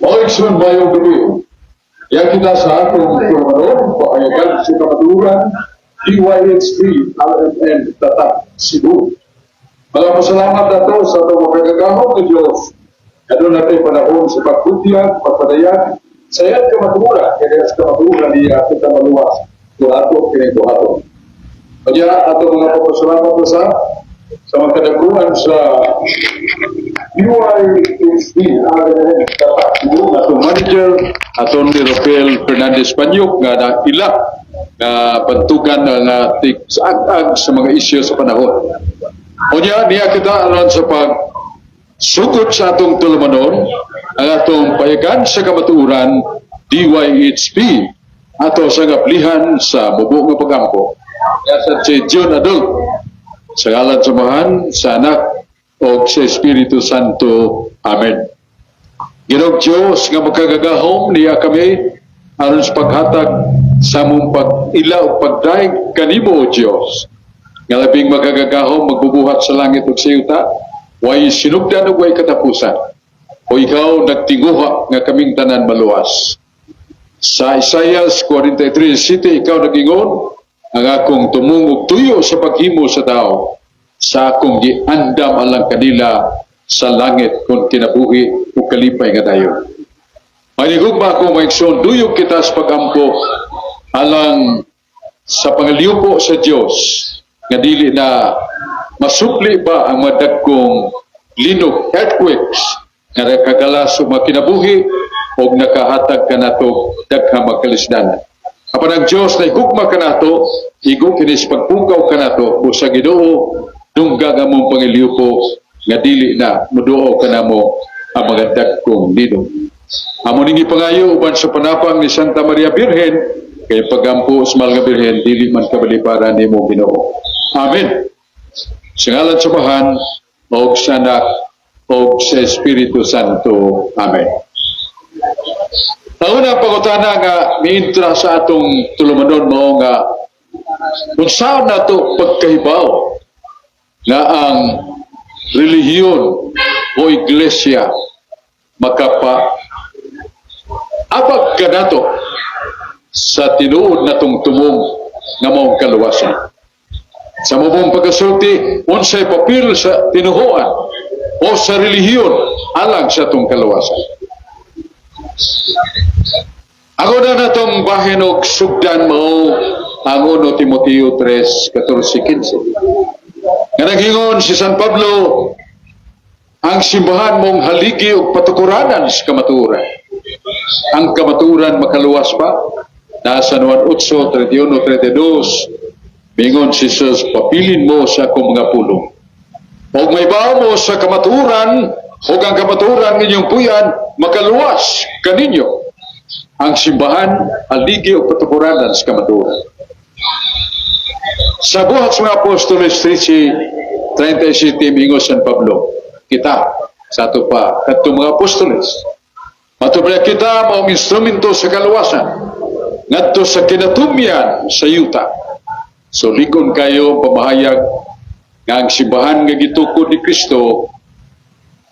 O igsoon, maayong gabii. Niya kita sa atong tulumanon, pahayagan sa kamatuoran, DYHP, RMN, Tatak, Cebu. Mga pasalamat nato sa atong makagagahom nga Diyos. Aduna tay panahon sa pagbutyag, pagpadayag, sa iyang kamatuoran, kaya sa kamatuoran niya kita maluwas, kung ato kini buhaton. Kaya ato mga pagpasalamat sa mga kadakuan sa DYHP, RMN, Tatak, Cebu, atong manager, aton ni Rafael Fernandez Panyok, nga naila nga bantugan nga tig sa ag sa mga isyu sa panahon. Unya niya kita aron sa pag sugod sa atong tulumanon, ang atong payagan sa kamatuoran, DYHP, ato sa ngaplihan sa mubo nga pagampo. Kaya sa si John Adult, sa ngalan sa Amahan, sa Anak, o sa Espiritu Santo. Amen. Ginoong Diyos nga makagagahom, niya kami aron sa paghatag sa among pag-ila o pagdaig kanimo, O Diyos, nga labing makagagahom, magbubuhat sa langit ug sa yuta, way sinugdan ug way katapusan. O ikaw nagtinguha nga kaming tanan maluwas. Sa Isaiah 43:7, ikaw nagingon, "Ang akong tumong ug tuyo sa paghimo sa tao, sa akong giandam alang kanila sa langit kung kinabuhi o kalipay nga dayon." Manigugma ko, mga igsoon, duyog kita sa pagampo alang sa pangaliupo sa Dios nga dili na masupli ba ang madagkong linog, earthquakes, nga nakagalas sa mga kinabuhi o nakahatag kanato daghang makalisdanan. Apan ang Diyos na igugma kanato, igo kini sa pagpukaw kanato o sa Ginoo dunggag among pangiliupo nga dili na muduo kanamo ang mga dagkong linog. Amo ning ipangayo uban sa panapang ni Santa Maria Birhen, kay pagampo sa mahal nga Birhen dili man kabaliparan nimo, Ginoo. Amen. Sa ngalan sa Amahan og sa Anak og sa Espiritu Santo. Amen. Ang unang pangutana nga miintra sa atong tulumanon mao nga kung saan nato pagkahibaw nga ang relihiyon o iglesia makapa abag kanato sa tinuod natong tumong nga maong kaluwasan. Sa mubong pagkasulti, unsay papel sa tinuhuan o sa relihiyon alang sa atong kaluwasan? Ang una natong bahin og sugdan mao ang 1 Timoteo 3:14-15. Nga naghingon si San Pablo, ang simbahan maong haligi og patukuranan sa kamatuoran. Ang kamatuoran makaluwas pa? Nasa Juan 8:31-32, mingon si Jesus, "Papilin mo sa akong mga pulong. Og may mo sa kamatuoran, ug ang kamatuoran inyong puyan, makaluwas kaninyo." Ang simbahan, haligi o patukuranan sa kamatuoran. Sa Buhat sa mga Apostoles 13:37, mingon San Pablo, kita, sa ato pa, kadtong mga apostoles, matubra kita maong instrumento sa kaluwasan, ngadto sa kinatumyan sa yuta. So ligon kayo pamahayag nga ang simbahan nga gitukod ni Kristo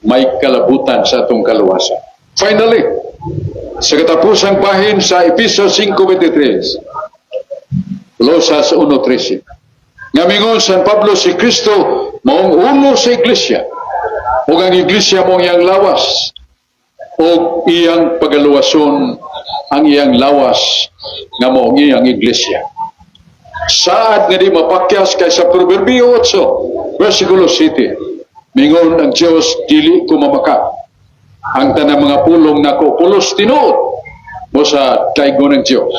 may kalabutan sa atong kaluwasan. Finally, sa katapusang bahin sa Efeso 5:23, Colosas 1:13, nga mingon San Pablo, si Kristo maong ulo sa iglesia, ug ang iglesia maong iyang lawas, ug iyang pagaluwason ang iyang lawas nga maong iyang iglesia. Saad nga di mapakyas kay sa Proverbio 8, versikulo 7, mingon ang Diyos, "Dili ko mamaka. Ang tanang mga pulong nako pulos tinuod." Mo sa daigon ng Diyos.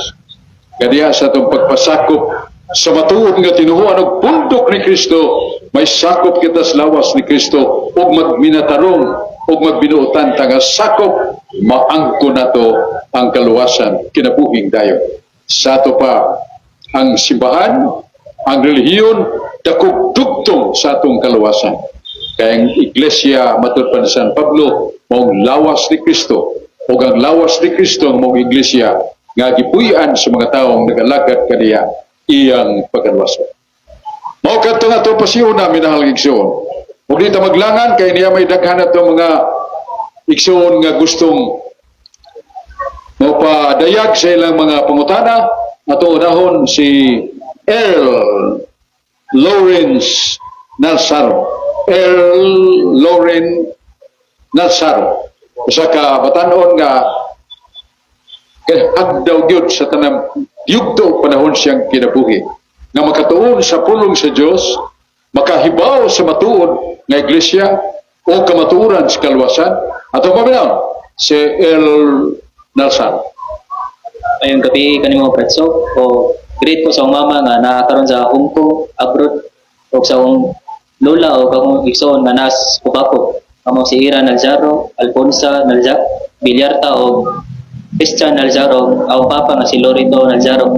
Kaya sa atong pagpasakop sa matuod nga tinuhuan og pundok ni Kristo, may sakop kita sa lawas ni Kristo ug magminatarong ug magbinuotan ta nga sakop maangko nato ang kaluwasan kinabuhing dayon. Sa ato pa, ang simbahan, ang relihiyon, dakog dugtong sa atong kaluwasan. Kaya ang iglesia, matud pa ni San Pablo, maong lawas ni Kristo, ug ang lawas ni Kristo ang maong iglesia nga gipuy-an sa mga taong nagalagad kaniya iyang pagkaluwasan. Mao kadto nga ato pasiuna, minahal nga igsoon. Ug di ta maglangan kay niya may daghan ato mga igsoon nga gustong mopadayag sa ilang mga pangutana. Ato unahon si Earl Lawrence Nalsaro. Earl Lawrence Nalsaro. Usa ka batanon nga hagdaw gyud sa tanang yugto panahon siyang kinabuhi nga makatuon sa pulong sa Dios, makahibaw sa matuod nga iglesia o kamatuoran sa kaluwasan. Ato paminaw si Earl Nalsaro. Maayong gabii kanimo, Bretso, o greet ko sa akong mama nga naa karon sa Hong Kong abroad o sa akong lola o akong igsoon nga nas Kubako. Amo si Ira Nalzaro, Alfonsa Nalza, Villarta o Christian Nalzaro, akong papa nga si Lorito Nalzaro.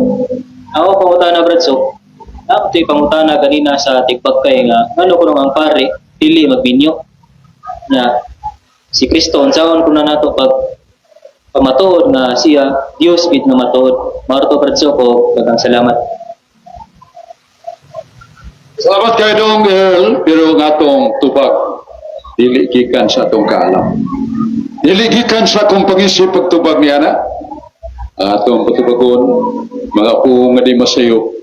Ako pangutana, Bretso, ako pangutana ganina sa tigbagkay nga ngano kuno ang pare dili magminyo nga si Kristo, unsaon kuno nato pag pamatuod nga siya Dios gid nga matuod? Mao to, Bretso, ko daghang salamat. Salamat kay Dong Earl, pero nga atong tubag dili gikan sa atong kaalam. Dili gikan sa akong pangisip pagtubag niya na. Ang atong patubagon, mga puong nga di masayo,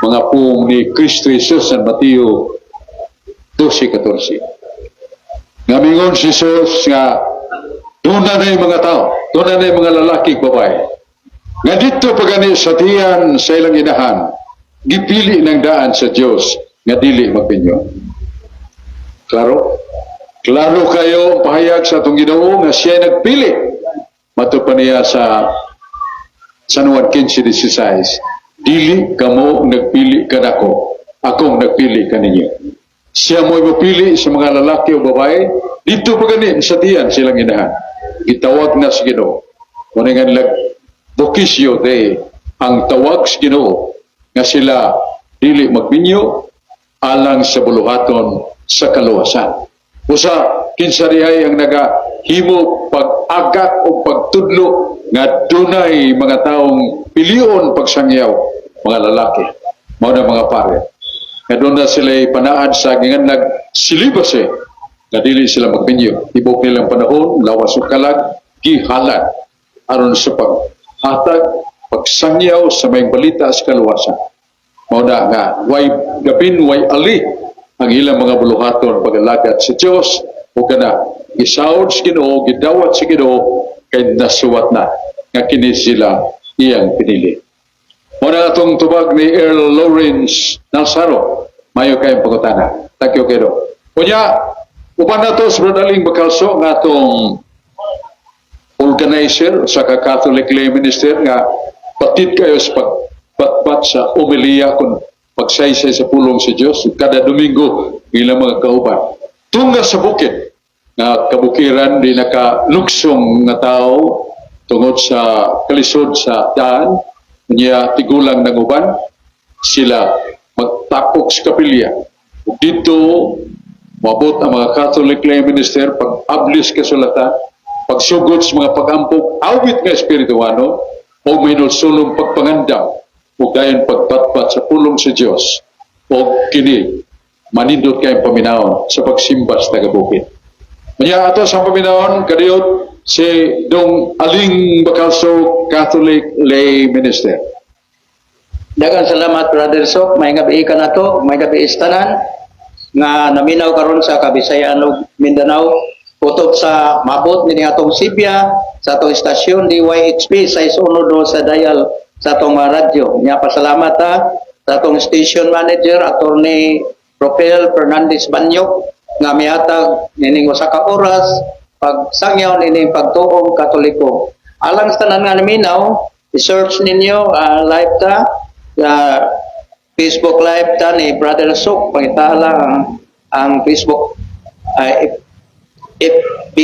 mga puong ni Kristo Jesus sa Mateo 12:14. Nga mingon si Jesus nga doon na yung mga tao, doon na yung mga lalaki at babae nga dito pagani sa tiyan sa ilang inahan, gipili ng daan sa Diyos nga dili magpinyo. Klaro? Klaro kayo ang pahayag sa atong Ginoo nga siya nagpili. Mato pa niya sa San Juan 15:16, "Dili kamo nagpili kanako, akong nagpili kaninyo." Siya mo'y mapili sa mga lalaki o babae, dito pa gani sa tiyan silang inahan. Gitawag na sa Ginoo. Muna nga nila Vocacio Dei, ang tawag sa Ginoo nga sila dili magminyo alang sa buluhaton sa kaluwasan. Usa kinsa dihay ang nagahimo pag-agak o pagtudlo nga dunay mga taong pilion pagsangyaw mga lalaki, mao na mga pare nga doon na sila panaad sa ginganlag celibacy, nga dili sila magminyo tibok nilang panahon, lawas ug kalag, gihalad aron sa paghatag pagsangyaw sa maayong balita sa kaluwasan. Mao na nga way gabin way ali ang ilang mga buluhaton pag-alagad sa Dios o kana gisawod sa Ginoo, gidawat sa Ginoo kay nasuwat na nga kini sila iyang pinili. Mao na atong tubag ni Earl Lawrence Nalsaro. Mayo kayong pangutana. Thank you, Kedo. Unya, uban na to sa Brad Aling Bacalso nga atong organizer sa ka Catholic lay minister nga patid kayo sa pagbatbat sa homilya kung pagsaysay sa pulong sa Diyos kada Domingo ilang mga kauban. Tunga sa bukid nga kabukiran di nakalugsong nga tao tungod sa kalisod sa daan niya, tigulang ng uban sila magtakok sa kapilya. Ug dito moabot ang mga Catholic lay minister pag ablis kasulatan, pagsugot sa mga pag-ampok, awit nga espirituano o mahinulsulong pagpangandam ug dayon pagbatbat sa pulong sa Dios, o kini manindot kayong paminawon sa pagsimba sa taga-bukid. Unya ato sa paminawon kadiyot si Dong Aling Bacalso, Catholic lay minister. Daghang salamat, Brother Sok. Maayong gabii kanato, maayong gabii tanan nga naminaw karon sa Kabisayaan ug Mindanao utob sa mabot nining atong sibya sa atong istasyon DYHP 612 sa dial sa atong radyo. Nya pasalamat ta sa atong station manager, Attorney Propel Fernandez Banyok, nga mihatag nining usa ka oras pagsangyaw nining pagtuong Katoliko. Alang sa tanan nga naminaw, i-search ninyo live ta Facebook Live ta ni Brother Sok. Pangita lang ang Facebook FB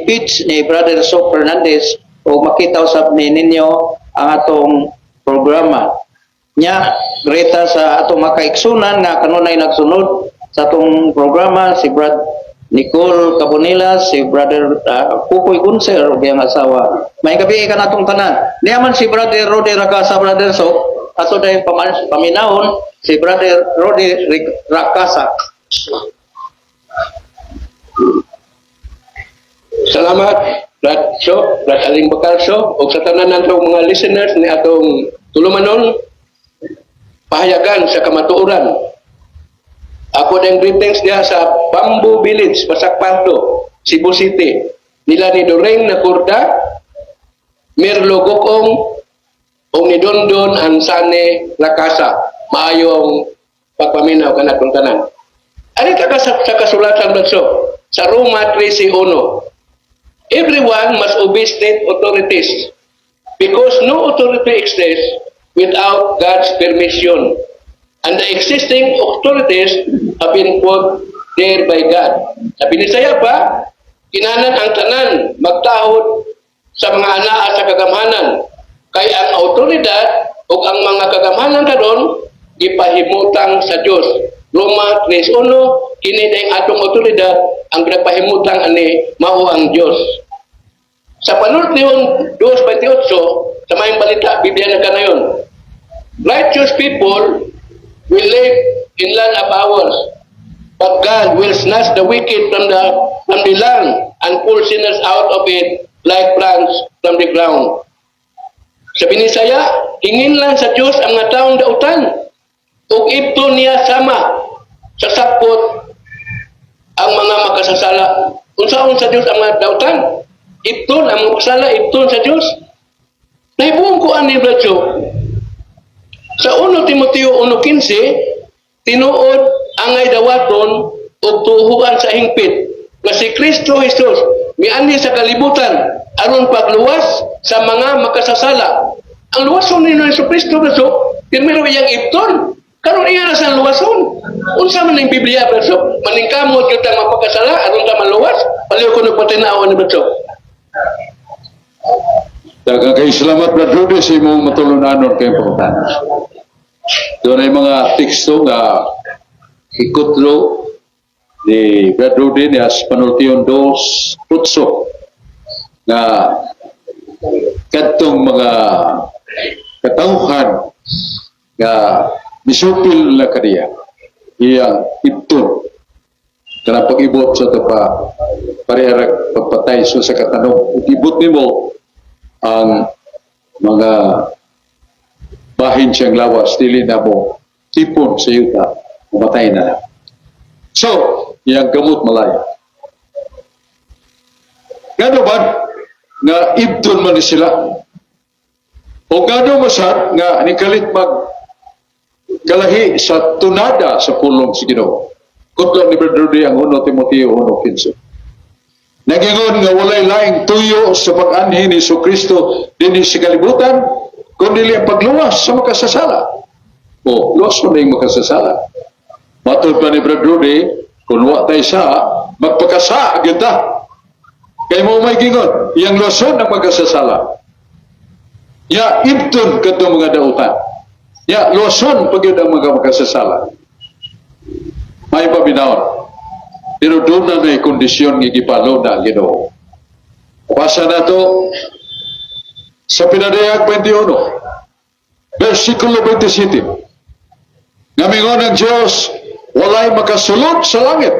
page ni Brother Sok Fernandez o makita usab ni ninyo ang atong programa. Nya, greta sa atong makaigsunan nga kanunay nagsunod sa atong programa, si Brad Nicole Cabonila, si Brother Pukoy Gunser ug iyang asawa. Maayong gabii kanatong tanan. Niya man si Brother Rody Rakasa, Brother Sok, ato dayong paminawon si Brother Rody Rakasa. Salamat. Salamat, Brad Sok, Brad Aling Bacalso, ug sa tanan natong mga listeners ni atong tulumanon, pahayagan sa kamatuoran. Ako din greetings diha sa Bamboo Village, Basak Pardo, Cebu City. Nila ni Doreng Nakurda, Mirlo Gokong, o ni Dondon Ansane Lakasa. Maayong pagpaminaw kanatong tanan. Ari ta sa kasulatan, Brad Sok, sa Roma 13:1. "Everyone must obey state authorities because no authority exists without God's permission. And the existing authorities have been put there by God." Sa Binisaya pa, "Kinahanglan ang tanan magtahod sa mga anaa sa kagamhanan. Kay ang autoridad o ang mga kagamhanan karon gipahimutang sa Dios." Roma 3:1, kini na ang atong autoridad, ang nagpahimutang ani mao ang Dios. Sa Panultihon 2:28, sa Maayong Balita, Biblia na kanayon, "Righteous people will live in land of ours, but God will snatch the wicked from the land and pull sinners out of it like plants from the ground." Sa Binisaya, "Hinginlan sa Dios ang mga taong dautan ug ibton niya sama sa sakpot ang mga makasasala." Unsaon sa Dios ang mga dautan? Ibton ang mga makasala, ibton sa Dios. Nahibuong ko ani, Brad Sok. Sa 1 Timoteo 1:15, "Tinuod angay dawaton ug tuohan sa hingpit nga si Kristo Jesus mianhi sa kalibutan aron pagluwas sa mga makasasala." Ang luwason ni Hesus Kristo, Brad Sok, primero iyang ibton. Karon iya na sa luwason. Unsa man ning Biblia, Brad Sok? Maningkamot gyud tang mapakasala aron ta maluwas? Paliw ko nagpatinaw ni Brad Sok. Daghang kay salamat, Brad Rudy, sa imong matulunanon kay pangutana. Doon ay mga teksto nga ikutlo ni Brad Rudy ni as Panultion 2:8 nga kadtong mga katawhan nga misupil na kaniya iyang ibton kanang pag-ibot sa ito pa parehara pagpatay sa katanong ug ibot nimo ang mga bahin siyang lawas, dili na mo tipon sa yuta, mamatay na lang. So, iyang gamot malaya. Ngano ba nga ibton man ni sila? O ngano masad nga nikalit mag kalahi sa tunada sa pulong sa Ginoo? Kutlo ni Brother Rudy ang 1 Timoteo 1:15. Nagingon nga walay laing tuyo sa pag-anhi ni Kristo dinhi sa kalibutan kundi ang pagluwas sa makasasala. O, luwas mo na yung makasasala. Matod pa ni Brother Rudy, kung wa tay sa, magpakasa gyud ta. Kay mo may gingon, iyang luwason ang magkasasala. Ya ibton kadto mga dautan. Ya luwason pag ang mga makasasala. May paminawon. Pero doon na may kondisyon nga gipalo na ang Ginoo. Basa na to sa Pinadayag 21, versikulo 27. Nga mingon ang Diyos, walay makasulod sa langit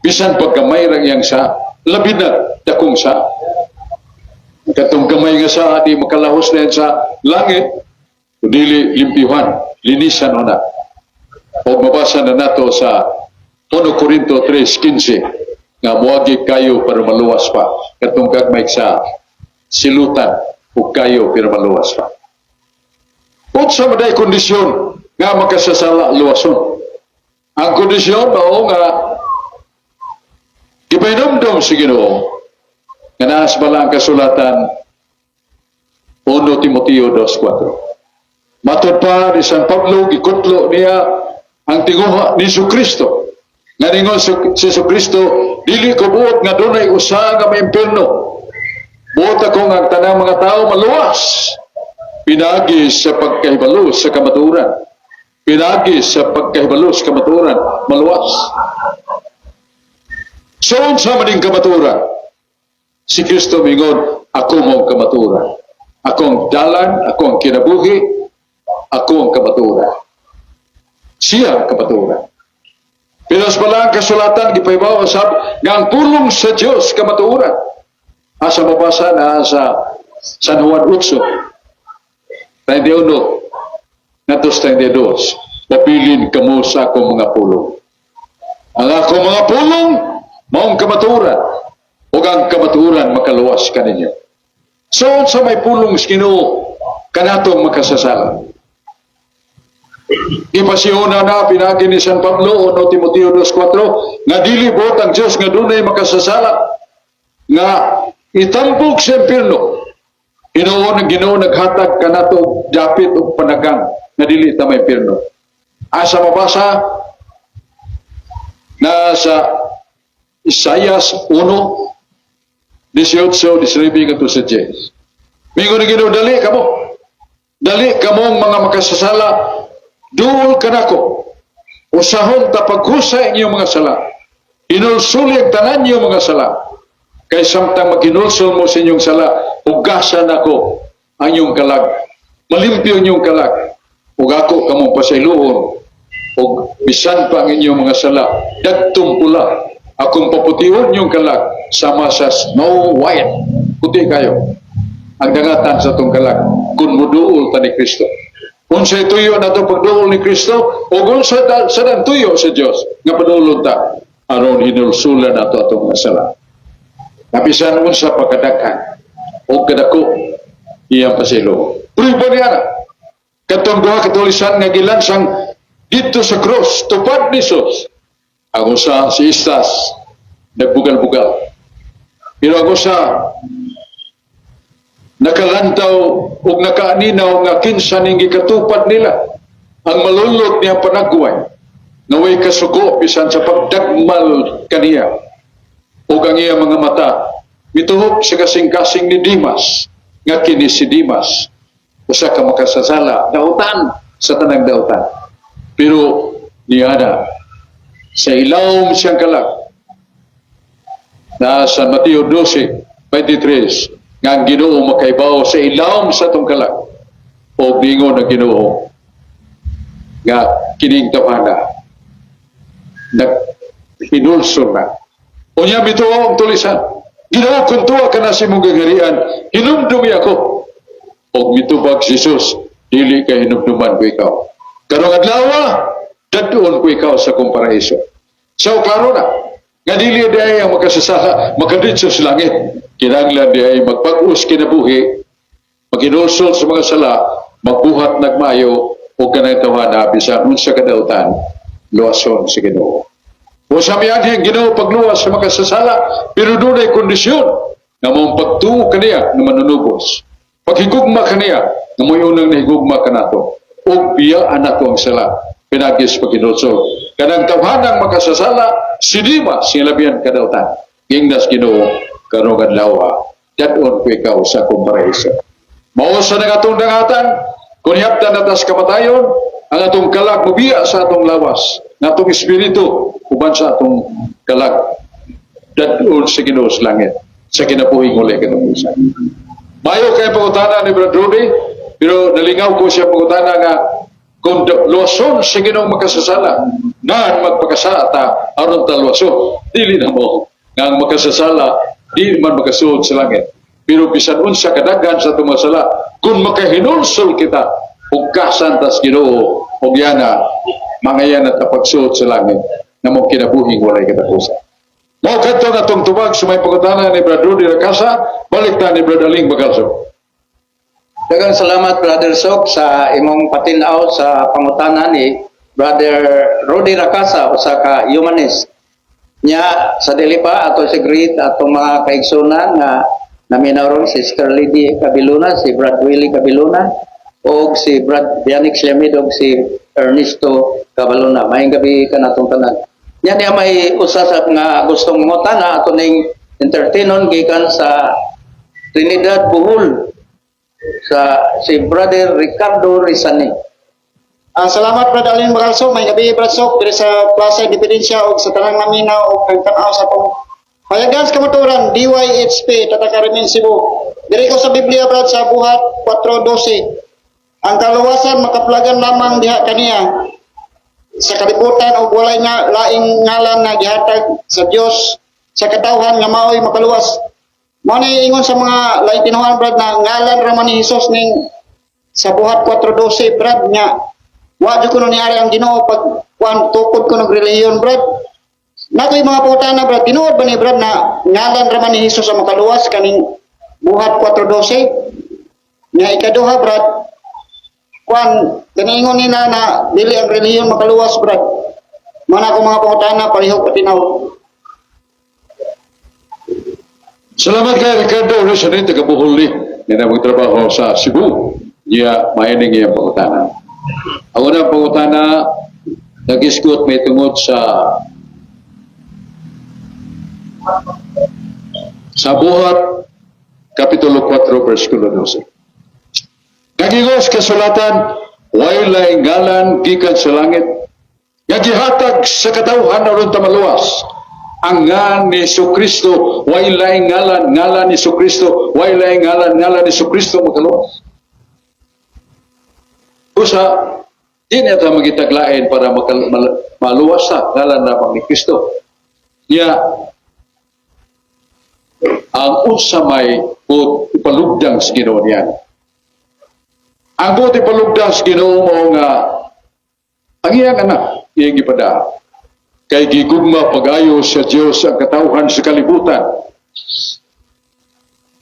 bisan pagkamay rang iyang sa, labi na dakong sa. Katong gamay nga sa, di makalahos na yan sa langit, dili limpyuhan, linisan o na. O mabasa na nato sa 1 Corinto 3:15 nga muagi kayo para maluwas pa. Katong gagmay sa silutan ug kayo pero maluwas pa. Unsa man day kondisyon nga makasasala luwason? Ang kondisyon mao nga gipahinumdom sa Ginoo nga naa sa balaang kasulatan, 1 Timoteo 2:4. Matod pa ni San Pablo, gikutlo niya ang tinguha ni Kristo. Nga ningon si Kristo, "Dili ko buot nga dunay usa nga maimpirno. Buot ako nga ang tanang mga tao maluwas pinaagi sa pagkahibalo sa kamatuoran." Pinaagi sa pagkahibalo sa kamatuoran, maluwas. So, unsa man ning kamatuoran? Si Kristo mingon, "Ako mo ang kamatuoran. Ako ang dalan, ako ang kinabuhi, ako ang kamatuoran." Siya ang kamatuoran. Pero sa balaang kasulatan, gipahibaw sab nga ang pulong sa Dios kamatuoran. Asa mabasa na sa San Juan 8, 31, ngadto 32, "Pabilin kamo sa akong mga pulong. Ang akong mga pulong, maong kamatuoran, ug ang kamatuoran makaluwas kaninyo." So, sa may pulong sa Ginoo kanatong makasasala? Gipasiuna na pinagi ni San Pablo, 1 Timoteo 2.4, nga dili buot ang Diyos nga dunay makasasala nga itambok sa impyerno. Hinuon ang Ginoo naghatag kanato og dapit og panagang nga dili ta maimpyerno. Asa mabasa na sa Isaias 1, 18, 19 ngadto sa 10. Mingon ang Ginoo, "Dali kamo. Dali kamong mga makasasala, duol kanako. Usahon ta paghusay ang inyong mga sala. Hinulsuli ang tanan inyong mga sala. Kay samtang maghinulsol mo sa inyong sala, hugasan ako ang inyong kalag. Malimpyo ang inyong kalag. Ug ako kamong pasayloon, ug bisan pa ang inyong mga sala dagtong pula, akong paputihon inyong kalag sama sa snow white." Puti kayo ang dangatan sa atong kalag kung muduol ta ni Kristo. Unsay tuyo nato pagduol ni Kristo ug unsa sa dan tuyo sa Dios nga paduolon ta aron hinulsulan nato atong mga sala? Bisan unsa pa kadaghan o kadako iyang pasaylo. Prueba niya na. Katong duha ka tulisan nga gilansang didto sa cross, tupad ni Jesus. Ang usa, si Istas, nagbugal-bugal. Pero ang usa, nakalantaw ug nakaaminaw nga kinsa ning gikatupad nila ang malulot niya panagway nga way kasugo bisan sa pagdagmal kaniya, ug ang iya mga mata mituhok sa kasing-kasing ni Dimas, nga kini si Dimas usa ka makasasala, dautan sa tanang dautan, pero niana sa ilawom siyang kalag na sa Mateo 12:23 nga ang Ginoo makaibaw sa ilawom sa atong kalag, o bingon ang Ginoo nga kining tawhana naghinulsol na. Unya mituo ang tulisan, "Ginoo, kung tua ka na sa imong gingharian, hinumdumi ako." Og mitubag si Jesus, "Dili ka hinumduman ko ikaw. Karong adlaw, dad-on ko ikaw sa akong paraiso." So klaro na nga dili diay ang makasasala makaditso sa langit. Kinahanglan diay magpag-os kinabuhi, maghinulsol sa mga sala, magbuhat nagmayo, o kanang tawhana bisan unsa kadautan, luwason sa Ginoo. O sa miyanhi ang Ginoo pagluwas sa makasasala, pero dunay kondisyon nga mong pagtuo kaniya nga manunubos. Paghigugma kaniya nga mo'y unang nahigugma kanato. O biyaan nato ang sala pinaagi sa paghinulsol. Kanang tawhanang makasasala, si Dimas, sing labihan kadautan. Gingnas Ginoo, "Karong adlaw, dad-on ko ikaw sa akong paraiso." Mao sa nang atong dangatan, kung hiyaptan na tas kamatayon, ang atong kalag mubiya sa atong lawas, ng atong espiritu, uban sa atong kalag, dad-on sa Ginoo sa langit, sa kinabuhing walay katapusan. Mayo kay pangutana ni Brad Rudy, pero nalingaw ko siya pangutana nga kung luwason sa Ginoo makasasala, ngan magpakasala ta aron ta luwason. Dili na mo nga ang makasasala di man makasuod sa langit. Pero bisan unsa kadaghan sa atong mga sala, kung makahinulsol kita, hugasan tas Ginoo ug yana mangayan at pagsuod sa langit nga mo kinabuhing walay katapusan. Mao kadto nga atong tubag sa may pangutana ni Brad Rudy Rakasa, balik ta ni Brad Aling Bagalso. Daghang salamat, Brother Sok, sa imong patinaw sa pangutana ni Brother Rudy Rakasa, usa ka humanist. Nya sa dili pa ato si greet atong mga kaigsunan nga naminaw ron, si Sister Lady Cabiluna, si Brad Willie Cabiluna og si Brad Bianix Lamid og si Ernesto Cabaluna. Maayong gabi kanatong tanan. Nya niya may usa sa nga gustong mangutana, ato ning entertainon gikan sa Trinidad, Bohol, sa si Brother Ricardo Rizani. Salamat, Brad Alin Bagalso, maayong gabi, Brad Sok, diri sa Plaza Independencia ug sa tanang naminaw og nagtan-aw sa atong Payagan sa Kamatuoran, DYHP, Tatak Carmen, Cebu. Diri ko sa Biblia, Brad, sa Buhat 4:12. Ang kaluwasan makaplagan lamang diha kaniya sa kalibutan ug walay nga laing ngalan na gihatag sa Dios sa katawhan nga maoy makaluwas. Mao ni ingon sa mga laing tinuhan, Brad, na ngalan ra man ni Jesus ning sa Buhat 4:12, Brad, nga wa jud kuno niari ang Ginoo pag kuan tukod kuno og relihiyon, Brad. Natoy mga pangutana, Brad. Tinuod ba ni, Brad, na ngalan ra man ni Jesus ang makaluwas kaning Buhat 4:12? Nga ikaduha, Brad, kuan kaniingon nila na dili ang relihiyon makaluwas, Brad. Mao na akong mga pangutana, palihog patinaw. Salamat kay Ricardo Rosarin, taga Bohol ni, nga magtrabaho sa Cebu. Niya, maining iyang pangutana. Ang unang pangutana, nag-isgot may tungod sa Buhat, Kapitulo 4, versikulo 12. Nagigos kasulatan, way laing ngalan gikan sa langit, nga gihatag sa katawhan aron ta maluwas. Ang ngan ni Kristo, way laing ngalan, ngalan ni Kristo, way laing ngalan, ngalan ni Kristo makaluwas. Usa, di na ta magitaglain para maluwas sa ngalan lamang ni Kristo. Niya, ang unsa may buot ipalugdang sa Ginoo niyan. Ang buot ipalugdang sa Ginoo mao nga ang iyang anak iyang gipadaa. Kay gigugma pag-ayo sa Dios ang katawhan sa kalibutan.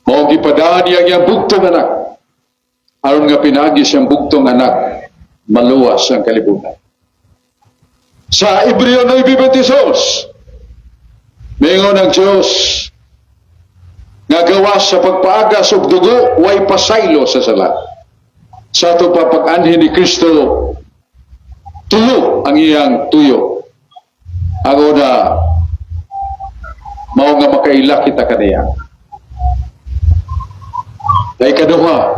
Mao gipadaan niya ang iyang bugtong anak. Aron nga pinaagi siyang bugtong anak, maluwas ang kalibutan. Sa Hebreo 9:22, mingon ang Diyos nga gawas sa pagpaagas og dugo, way pasaylo sa sala. Sa ato pa pag-anhin ni Kristo, tuyo ang iyang tuyo. Ang una, mao nga makaila kita kaniya. Kay kaduha,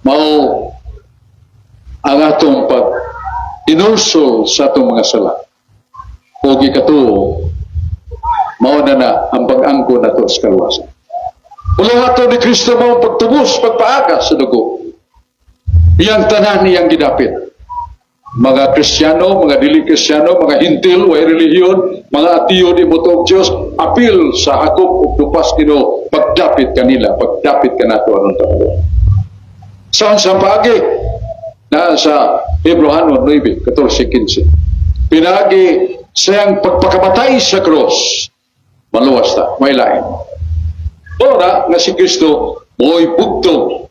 mao ang atong pag inulsol sa atong mga sala. O ikatuo, mao na na ang pag-angko nato sa kaluwasan. Uluhaton ni Kristo mao ang pagtubos, pagpaagas sa dugo. Iyang tanan iyang gidapit. Mga Kristiyano, mga dili Kristiyano, mga Hentil, way relihiyon, mga ateo, di mo Diyos, apil sa hakop ug dupas Ginoo, pagdapit kanila, pagdapit kanato aron ta. Saan sa paagi? Na sa Hebrohanon 9, 14, 15. Pinaagi siyang pagpakamatay sa cross, maluwas ta, may lain. Ora nga si Kristo mo'y bugtong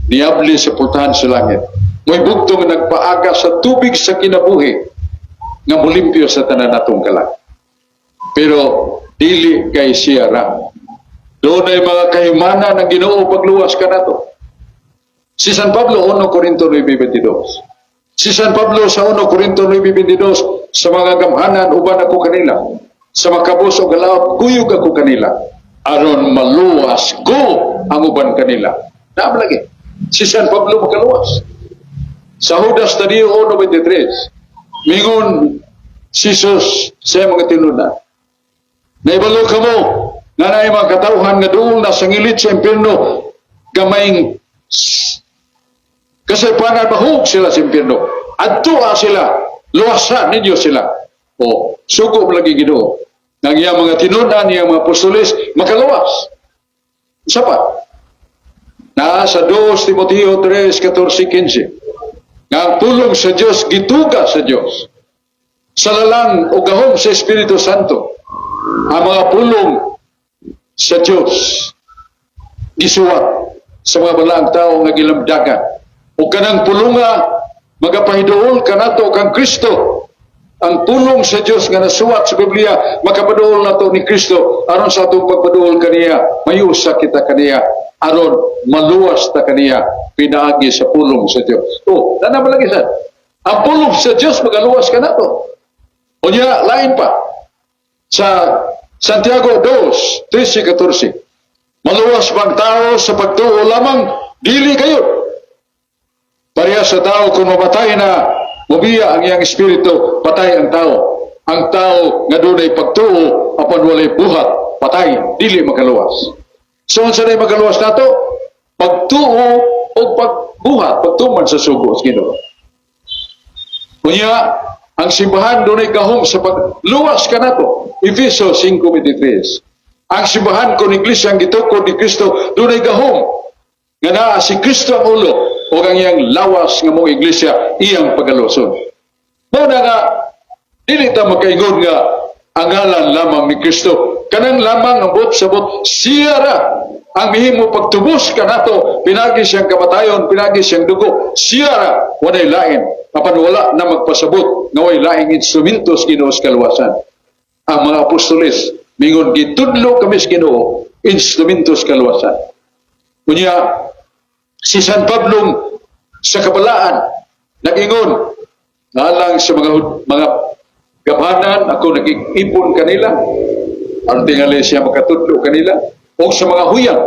niabli sa pultahan sa langit. Mo'y bugtong nga nagpaaga sa tubig sa kinabuhi nga mulimpyo sa tanan natong kalag. Pero dili kay siya ra. Doon ay mga kahimana ng Ginoo pagluwas kanato. Si San Pablo, 1 Corinto 9:22. Si San Pablo sa 1 Corinto 9:22, "Sa mga gamhanan uban ako kanila. Sa makabos o galaot kuyog ako kanila aron maluwas ko ang uban kanila." Naam lagi. Si San Pablo makaluwas. Sa Judas Tadeo 1:23, mingon si Jesus sa mga tinunan, "Naibalo kamo nga naay mga katawhan nga duol na sa ngilit sa impyerno, gamayng kasaypanan mahug sila sa impyerno. Adtoa sila, luwasan ninyo sila." O, sugo mo lagi Ginoo. Nang iyang mga tinunan, iyang mga apostoles, makaluwas. Isa pa, na sa 2 Timoteo 3, 14, 15, nga ang pulong sa Diyos, gituga sa Diyos. Sa lalang o gahom sa Espiritu Santo, ang mga pulong sa Diyos, gisuwat sa mga balaang tao nga gilamdagan. O kanang pulunga, magapahiduol kanato kang Kristo. Ang pulong sa Diyos nga nasuwat sa Biblia, makapaduol nato ni Kristo, aron sa atong pagpaduol kaniya, mayusa kita kaniya, aron maluwas ta kaniya, pinaagi sa pulong sa Diyos. Oh, nana lagi sad. Ang pulong sa Diyos magaluwas kanato. Unya, lain pa. Sa Santiago 2, 13, 14. Maluwas bang tao sa pagtuo lamang? Dili kayo. Pareha sa tao kung mamatay na, mubiya ang iyang espiritu, patay ang tao. Ang tao nga dunay pagtuo, apan walay buhat, patay, dili makaluwas. So, unsa na makaluwas nato? Pagtuo o pagbuhat, pagtuman sa sugo sa Ginoo. Kunya, ang simbahan dunay gahom sa pagluwas kanato. Efeso 5:23. Ang simbahan kon iglesia ang gitukod ni Kristo, dunay gahom nga naa si Kristo ang ulo o ang iyang lawas nga mong iglesia iyang pagaluson. Mao na nga dili ta makaingon nga ang ngalan lamang ni Kristo. Kanang lamang ang buot sabot, siya ra ang mihimo pagtubos kanato, pinagi siyang kamatayon, pinagi siyang dugo, siya ra, walay lain. Apan wala na magpasabot nga way laing instrumento sa Ginoo sa kaluwasan. Ang mga apostoles, mingon, "Gitudlo kami sa Ginoo, instrumento sa kaluwasan." Unya, si San Pablo sa kabalaan, nag-ingon, "Ngalang sa mga gamhanan, ako nag-ipon kanila," aron tingali siya makatudlo kanila, o sa mga huyang,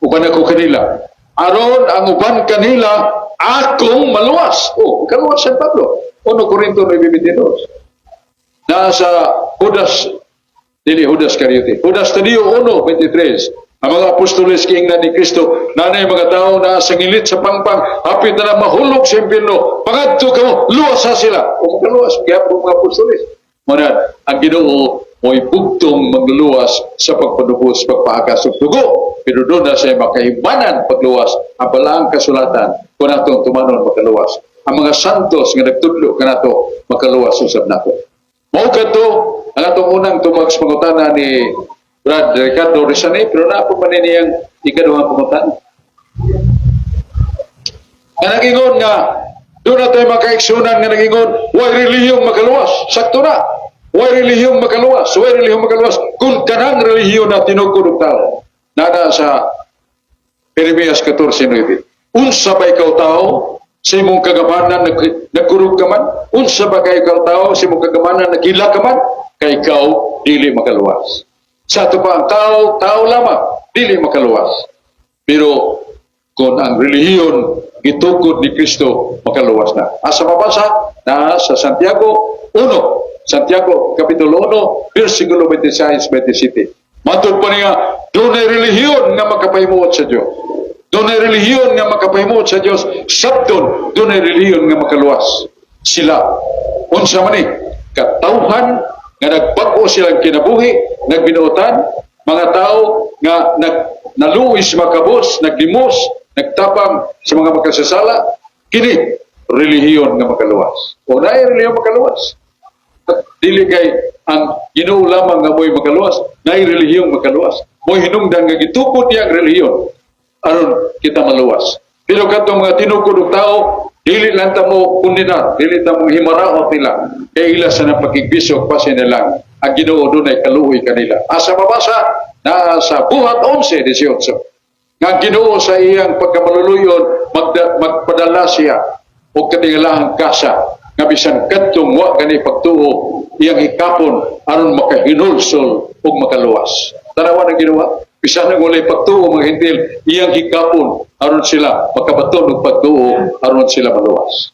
uban ako kanila, aron ang uban kanila akong maluwas. Oh, kaluwas San Pablo. 1 Corinto 9:22. Nasa Judas, dili Judas Iscariote, Judas Tadeo 1:23. Ang mga apostoles giingnan ni Kristo, "Nanay mga tao na sa ngilit sa pangpang, hapit na na mahulog sa impyerno, pangadto kamo, luwasa sila." O makaluwas, kaya po mga apostoles. Muna, ang Ginoo mo'y bugtong magluluwas sa pagpanubos, pagpaakas og dugo. Pero doon na siya makahibanan pagluwas ang balaang kasulatan kung atong tumanon, makaluwas. Ang mga santos nga nagtudlo kanato, makaluwas usab nato. Mao kadto ang atong unang tubag sa pangutana ni Brad Ricardo Rizani, pero naa pa man niyang ikaduhang pangutana. Nga nagingon nga doon na tayo makaigsunan nga nagingon, way relihiyong makaluwas. Sakto na. Way relihiyong makaluwas. Way relihiyong makaluwas. Kung kanang relihiyon na tinukod og tao. Nana sa Jeremias 14:9. Unsa ba ikaw tao sa imong kagamanan nagkurog ka man? Unsa ba kay ikaw tao sa imong kagamanan nagila ka man? Kay ikaw dili makaluwas. Sa ato pa ang tao, tao lamang, dili makaluwas. Pero kung ang relihiyon gitukod ni Kristo, makaluwas na. Asa mabasa? Na sa Santiago 1. Santiago Kapitulo 1, versikulo 26, 27. Matod pa niya, dunay relihiyon nga makapahimuot sa Dios. Dunay relihiyon nga makapahimuot sa Dios. Sabton, dunay relihiyon nga makaluwas. Sila. Unsa man ni? Katawhan nga nagbag-o silang kinabuhi, nagbinuotan, mga tao nga naluoy sa makabos, naglimos, nagtabang sa mga makasasala, kini relihiyon nga makaluwas. O naay relihiyon makaluwas. Dili kay ang Ginoo lamang nga mo'y makaluwas, naay relihiyong makaluwas. Mo'y hinungdan nga gitukod niya ang relihiyon aron kita maluwas. Pero katong mga tinukod og tao, dili lang ta mo kundinar, dili ta mo himaraot nila. Kay ila sa napakigbiso pasin nila ang Ginoo dunay kaluoy kanila. Asa mabasa? Na sa Buhat 11:18. Nga ang Ginoo sa iyang pagkamaluluyon magpadala siya og katingalahang kasa nga bisan kadtong wa gani pagtuo iyang hikapon aron makahinulsol ug makaluwas. Tanawa ng Ginoo, bisan nang walay pagtuo mga Hentil, iyang hikapon aron sila makabaton og pagtuo aron sila maluwas.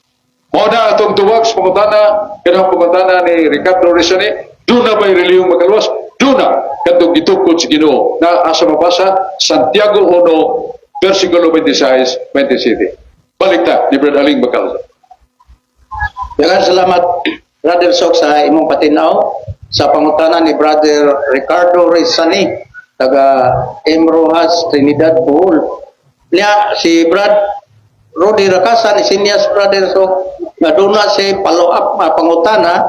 Mao na atong tuwag sa pangutana, kanang pangutana ni Ricardo Rizani, duna ba'y relihiyong makaluwas? Duna, katong gitukod sa Ginoo. Na asa mabasa? Santiago 1, versikulo 26, 27. Balik ta ni Brad Aling Bacalzo. Daghang salamat, Brother Sok, sa imong patinaw sa pangutana ni Brother Ricardo Rizani taga M. Rojas, Trinidad, Bohol. Niya si Brad Rodi Rakasan isinyas, Brother Sok, nga duna si follow up nga pangutana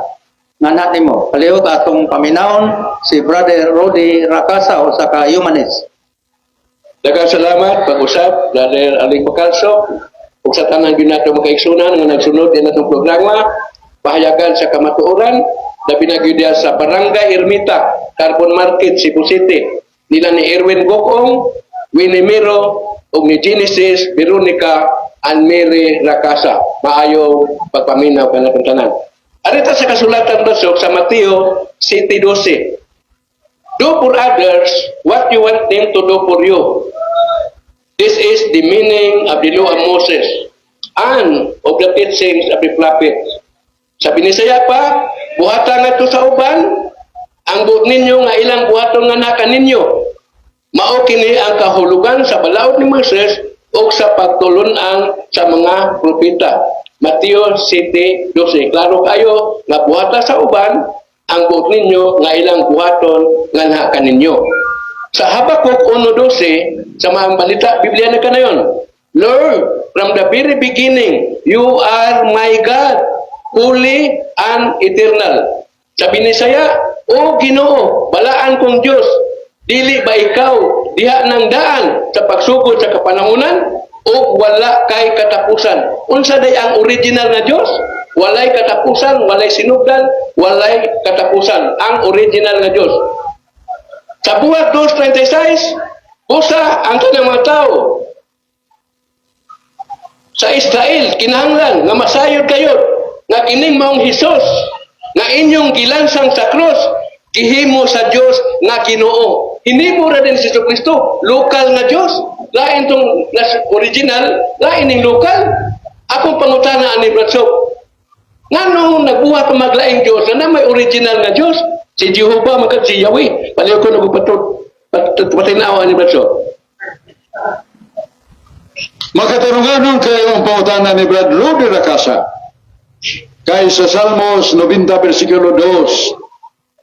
nga na nimo. Palihog atong paminawon si Brother Rodi Rakasa usa ka humanist. Daghang salamat pag-usap, Brother Aling Bacalso, ug sa tanan gyud nato makaigsunan nga nagsunod din atong programa Pahayagan sa Kamatuoran, labi na gyud diha sa Barangay Ermita, Carbon Market, Cebu City. Nila ni Erwin Gokong, Winnie Miro, ug ni Genesis, Veronica, and Mary Rakasa. Maayong pagpaminaw kanatong tanan. Arita sa kasulatan basok sa Mateo 7:12. Do for others what you want them to do for you. This is the meaning of the law of Moses and of the teachings of the prophets. Sa Binisaya pa, buhata nga to sa uban, ang buot ninyo nga ilang buhaton nga naka ninyo. Mao kini ang kahulugan sa balaod ni Moises ug sa pagtulun-an sa mga propeta. Mateo 7:12. Klaro kayo nga buhata sa uban Ang buot ninyo nga ilang buhaton nganha kaninyo. Sa Habakuk 1:12, sa mga balita, Biblia na kanayon. "Lord, from the very beginning, you are my God, holy and eternal." Sa Binisaya, "O Ginoo, balaan kong Dios, dili ba ikaw diha ng daan sa pagsugod sa kapanahonan o wala kay katapusan?" Unsa day ang original nga Dios? Walay katapusan, walay sinugdan, walay katapusan. Ang original nga Dios. Sa Buhat 2:36, "Busa ang tanang mga tao sa Israel, kinahanglan nga masayod kayo nga kining maong Hesus nga inyong gilansang sa krus, gihimo sa Dios nga Ginoo." Hinimo ra din si Jesu Kristo, lokal nga Dios. Lain tong nas original, lain ning lokal. Akong pangutana ani, Brad Sok, ngano nagbuhat ang maglaing Dios na may original nga Dios? Si Jehovah man si Yahweh. Paliw ko nagupatod patinaw ani, Brad Sok. Makatarunganon kayo ang pangutana ni Brad Rudy Rakasa. Kay sa Salmos 90 versikulo 2,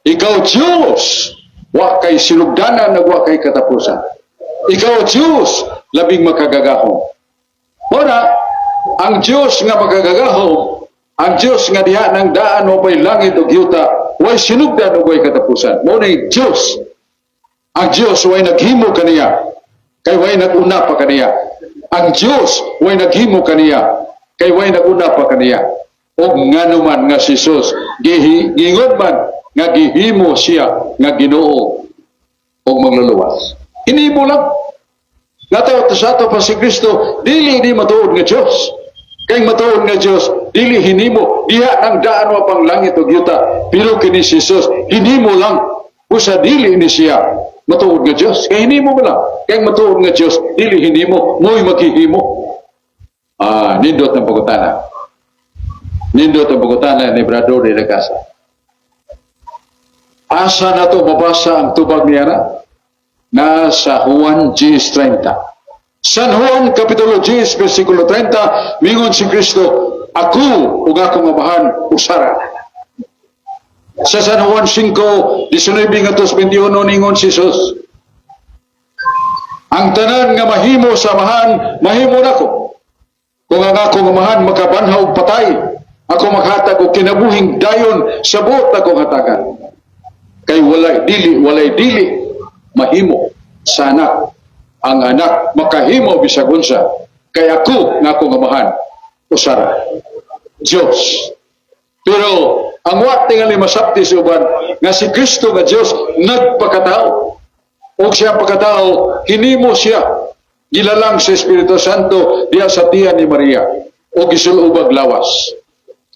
"Ikaw Diyos, wa kay sinugdanan nag wa kay katapusan. Ikaw Diyos, labing makagagahom." Ora, ang Diyos nga makagagahom, ang Diyos nga diha ng daan o pa'y langit ug yuta, way sinugdan ug way katapusan. Mao ni Diyos. Ang Diyos way naghimo kaniya, kay way naguna pa kaniya. Ang Diyos way naghimo kaniya, kay way naguna pa kaniya. Og ngano man nga si Jesus, giingon man nga gihimo siya nga Ginoo og mangluluwas? Hinimo lang. Nataw sa ato pa si Kristo, dili ni matuod nga Diyos. Kay matuod nga Diyos, dili hinimo, diha ng daan wa pang langit ug yuta. Pero kini si Jesus, hinimo lang. Usa dili ni siya matuod nga Diyos. Kay hinimo mo lang. Kay matuod nga Diyos, dili hinimo, mo'y maghihimo. Ah, nindot ang pagutana. Nindot ang pagutana ni Brado de la Casa. Asa na to mabasa ang tubag niya na? Nasa Juan 10:30. San Juan Kapitulo 10, versikulo 30, mingon si Kristo, "Ako ug akong Amahan usara." Sa San Juan 5, 19 ngadto 21, ningon si Jesus, "Ang tanan nga mahimo sa Amahan, mahimo nako. Kung ang akong Amahan makabanhaw og patay, ako makatag og kinabuhing dayon sa buot akong hatagan. Kay walay dili mahimo sa anak. Ang anak makahimo bisag unsa. Kay ako nga akong Amahan usara." Diyos. Pero ang wa tingali masabti sa uban nga si Kristo nga Diyos nagpakatao. Og siya pagkatao, hinimo siya gilalang sa Espiritu Santo diha sa tiyan ni Maria o gisulubag lawas.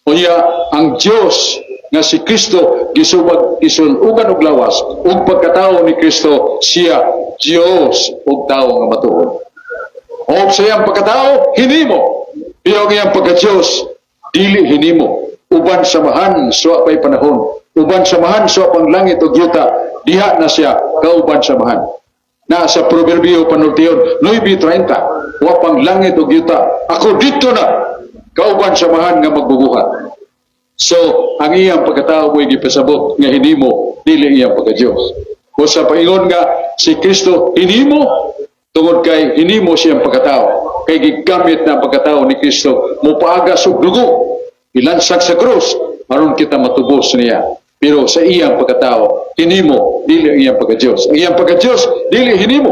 Unya ang Diyos nga si Kristo gisubag gisuluban og lawas ug pagkatao ni Kristo, siya Diyos ug tao nga matuod. Og sa iyang pagkatao hinimo, pero ang iyang pagka-Diyos dili hinimo. Uban sa Amahan sa pay panahon, uban sa Amahan sa pang langit ug yuta, diha na siya kauban sa Amahan. Na sa Proverbio panultion 9:30, "Wa pang langit ug yuta, ako dito na kauban sa Amahan nga magbubuhat." So, ang iyang pagkatao mo'y gipasabot nga hinimo, dili iyang pagka-Diyos. O sa paingon nga si Kristo hinimo, tungod kay hinimo siyang pagkatao. Kay gigamit na ang pagkatao ni Kristo, mupaagas og dugo, ilansag sa krus, aron kita matubos niya. Pero sa iyang pagkatao, hinimo, dili ang iyang pagka-Diyos. Ang iyang pagka-Diyos, dili hinimo.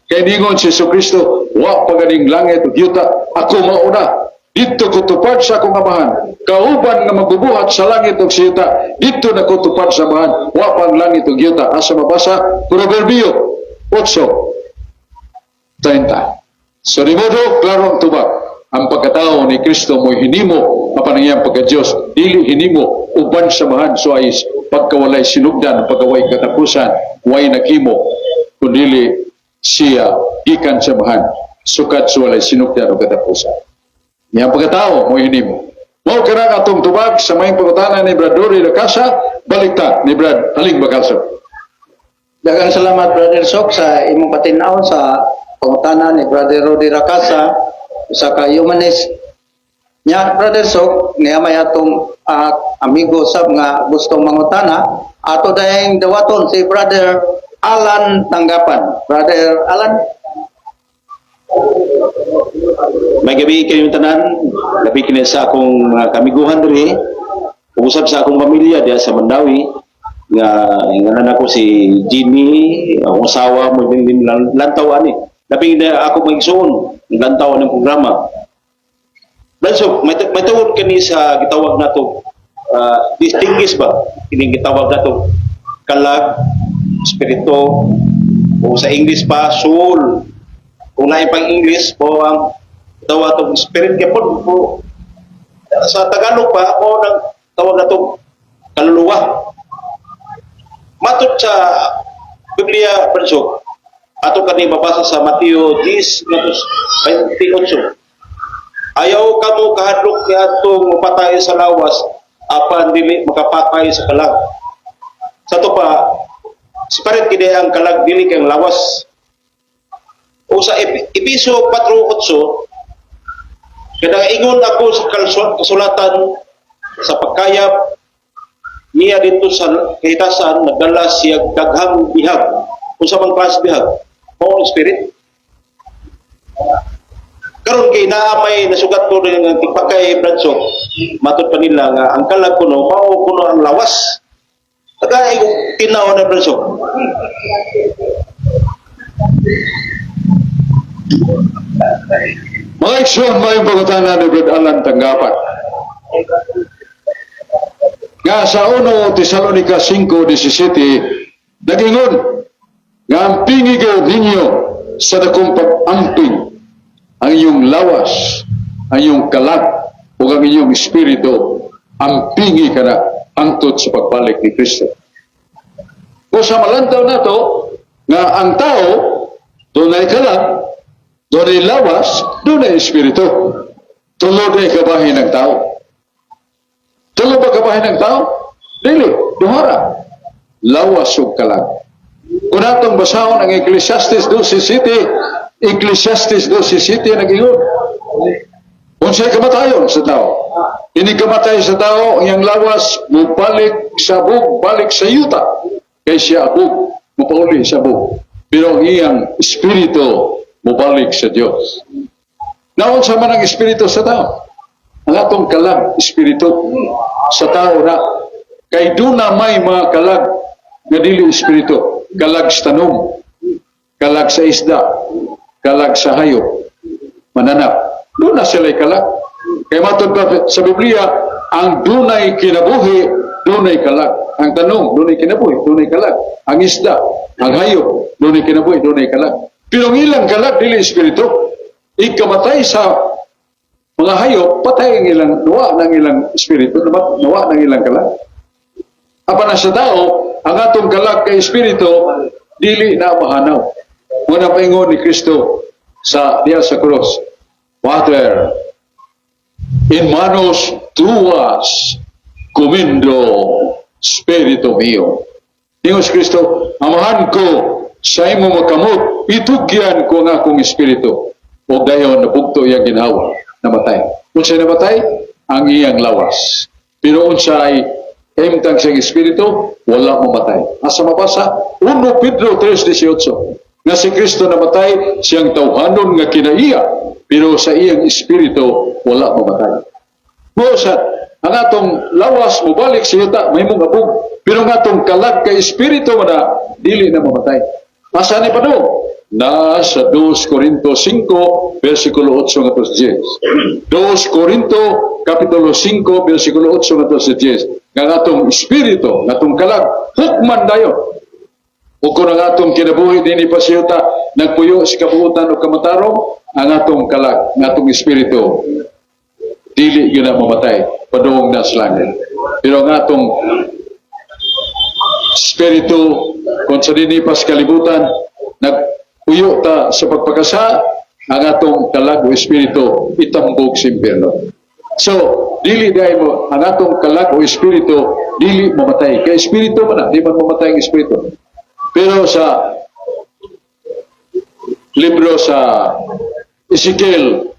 Kay ningon si Jesu Kristo, "Wa pa ganing langit ug yuta, ako mauna. Dito ko tupad sa akong Amahan. Kauban nga magbubuhat sa langit ug sa yuta, dito na ko tupad sa Amahan. Wa pang langit ug yuta." Asa mabasa? Proverbio 8:30. So, di modo, klaro ang tubag. Ang pagkatao ni Kristo mo'y hinimo, apan ang iyang pagka-Diyos, dili hinimo, uban sa Amahan, so ay pagkawalay sinugdan, pagkaway katapusan, way naghimo, kundili siya gikan sa Amahan, sukad sa walay sinugdan o katapusan. Iyang pagkatao mo'y hinimo. Mao karang atong tubag sa may pangutana ni Brad Dory Lacasa, balikta ni Brad Aling Bakalso. Daghang salamat, Brother Sok, sa imong patinaw sa pangutana ni Brother Rudy Rakasa, usa ka humanist. Nya, Brother Sok, niya may atong amigo sab nga gustong mangutana. Ato dayeng dawaton si Brother Alan Tanggapan. Brother Alan. May gabi kayong tanan, gabi kini sa akong mga kamiguhan diri, usab sa akong pamilya diha sa Mandawi, nga inganan ako si Jimmy, akong asawa mo din lantaw ani. Labi na ako magsuon, lantaw ng programa. Lanso, may tawag kani sa gitawag nato, distinguish ba? Kining gitawag nato kalag, espiritu, o sa English pa, soul. Kung lain pang English po ang tawag itong spirit gyapon po. Sa Tagalog pa mo nang tawag nato kaluluwa. Matod sa Biblia, Prinso, ato kani mabasa sa Mateo 10 28. Ayaw kamo kahadlok niadtong mapatay sa lawas apan dili makapatay sa kalag. Sa to pa, separate gid ang kalag, dili kang lawas. O sa Episo 4:8, kada ingon ako sa kasulatan sa pagkayap niya dito sa kahitasan, nagdala siya daghang bihag. Unsa man klase bihag? Mao ang spirit. Karon kay naa may nasugat ko rin ng tigpakay, Bradso, matod pa nila nga ang kalag kuno mao kuno ang lawas. Tagay kong tinaw na, Bradso. Mga igsoon, mayong pangutana ni Brad Alan Tanggapan. Nga sa 1 Tesalonica 5:17, nagingon nga ampingi kayo ninyo sa dakong pag-amping ang iyong lawas, ang iyong kalag, ug ang iyong espiritu, ampingi ka na hangtod sa pagbalik ni Kristo. Kung sa malantaw nato, nga ang tao, dunay kalag, dunay lawas, dunay espiritu. Tulo na kabahin ng tao. Tulo ba kabahin ng tao? Dili, duhara. Lawas ug kalag. Kung atong basahon ang Ecclesiastes 12:7, Ecclesiastes 12:7 nag-ingon, unsay kamatayon sa tao? Ini kamatay sa tao, ang iyang lawas, mubalik sa abog, balik sa yuta. Kay siya abog, mupauli sa abog. Pero ang iyang espiritu, mubalik sa Diyos. Naunsa man ang espiritu sa tao? Ang atong kalag, espiritu sa tao na. Kay duna may mga kalag nga dili espiritu. Kalag sa tanom, kalag sa isda, kalag sa hayop, mananap. Duna sila'y kalag. Kay matod pa sa Biblia, ang dunay kinabuhi, dunay kalag. Ang tanom, dunay kinabuhi, dunay kalag. Ang isda, ang hayop, dunay kinabuhi, dunay kalag. Pero ang ilang kalag, dili espiritu. Ikamatay sa mga hayop, patay ang ilang, nawa ng ilang espiritu, nawa ng ilang kalag. Apan na sa tao, ang atong kalag kay espiritu, dili na mahanaw. Muna paingon ni Kristo sa diya sa cross, "Pater, in manos tuas commendo spirito mio." Ingon si Kristo, "Amahan ko, sa imo makamot, itugyan ko ang akong espiritu." O dayon, nabugto iyang ginhawa, namatay. Kung siya namatay, ang iyang lawas. Pero unsa ay kahimtang siyang espiritu, wala mamatay. Asa mabasa? 1 Pedro 3:18. Nga si Kristo namatay, siyang tawhanon nga kinaiya, pero sa iyang espiritu, wala mamatay. Mao ang atong lawas mobalik sa yuta, mahimong abog. Pero ang atong kalag kay espiritu man na, dili na mamatay. Asa ni pa do? Nasa 2 Corinto 5, versikulo 8 ngadto sa 10. 2 Corinto, Kapitulo 5, versikulo 8 ngadto sa 10. Nga ang atong espiritu, ang atong kalag, hukman dayon. O kung ang atong kinabuhi dinhi pa sa yuta, nagpuyo sa kabuutan o kamatarong, ang atong kalag, ang atong espiritu, dili yun na mamatay, padung na sa langit. Pero ang atong espiritu, kung sa dinhi pa sa kalibutan, nagpuyo ta sa pagpakasa, ang atong kalag o espiritu, itambog sa impyerno. So, dili dahil mo, ang atong kalag o espiritu, dili mamatay. Kaya espiritu man na, di man mamatay ang espiritu. Pero sa libro sa Ezekiel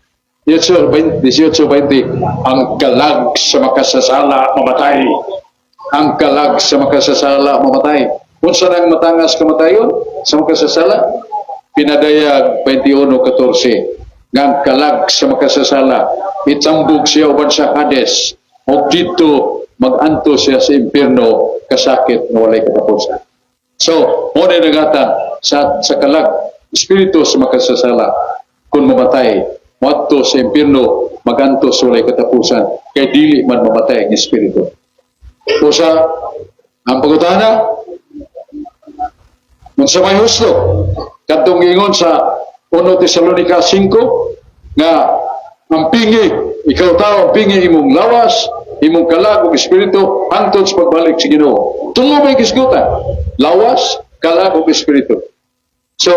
18:20, ang kalag sa makasasala mamatay. Ang kalag sa makasasala mamatay. Unsa nang matangas kamatayon sa makasasala? Pinadayag 21:14 nga ang kalag sa makasasala itambog siya uban sa Hades o dito maganto siya sa impierno, kasakit nga walay katapusan. So, mo na nagatan sa kalag, espiritu sa makasasala, kung mamatay, moadto sa impierno, maganto sa walay katapusan, kay dili man mamatay ang espiritu. Usa, ang pangutana, unsa may husto, kadtong ingon sa 1 Tesalonica 5, nga ang pingi, ikaw tao, ang pingi imong lawas, imong kalag ug espiritu hangtod sa pagbalik sa Ginoo. Tulo may gisgutan: lawas, kalag ug espiritu. So,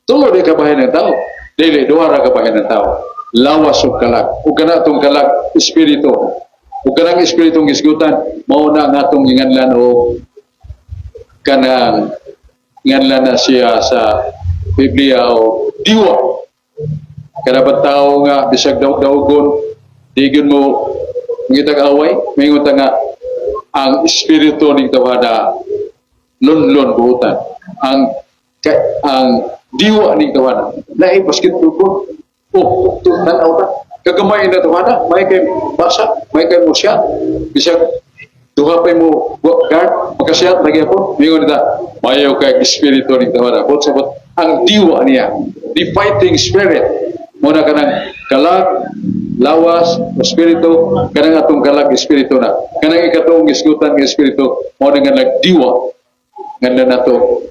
tulo di kabahin ng tao. Dili, duha ra kabahin ng tao. Lawas ug kalag. Ug kana atong kalag, espiritu. Ug kanang espiritong gisgutan, mao na nga atong ginganlan o kanang nganlan na siya sa Biblia o diwa. Kada ba tao nga bisag daog-daogon, di gyud mo ngitag away, mingon ta nga ang espiritu ning tawhana lunlon buhutan. Ang diwa ning tawhana lahi basketball ko. Oh, tanaw ta. Kagamay na tawhana, may kay basa, may kay mo siya. Bisag duha pa mo guard, makasiyat lagi ako. Mingon ta, mayo kay espiritu ning tawhana. Bot sa bot, ang diwa niya, the fighting spirit. Muna kanang kalag, lawas, espiritu, kanang atong kalag espiritu na. Kanang ikatong gisgutan nga espiritu, mao na nga nagdiwa nga na nato.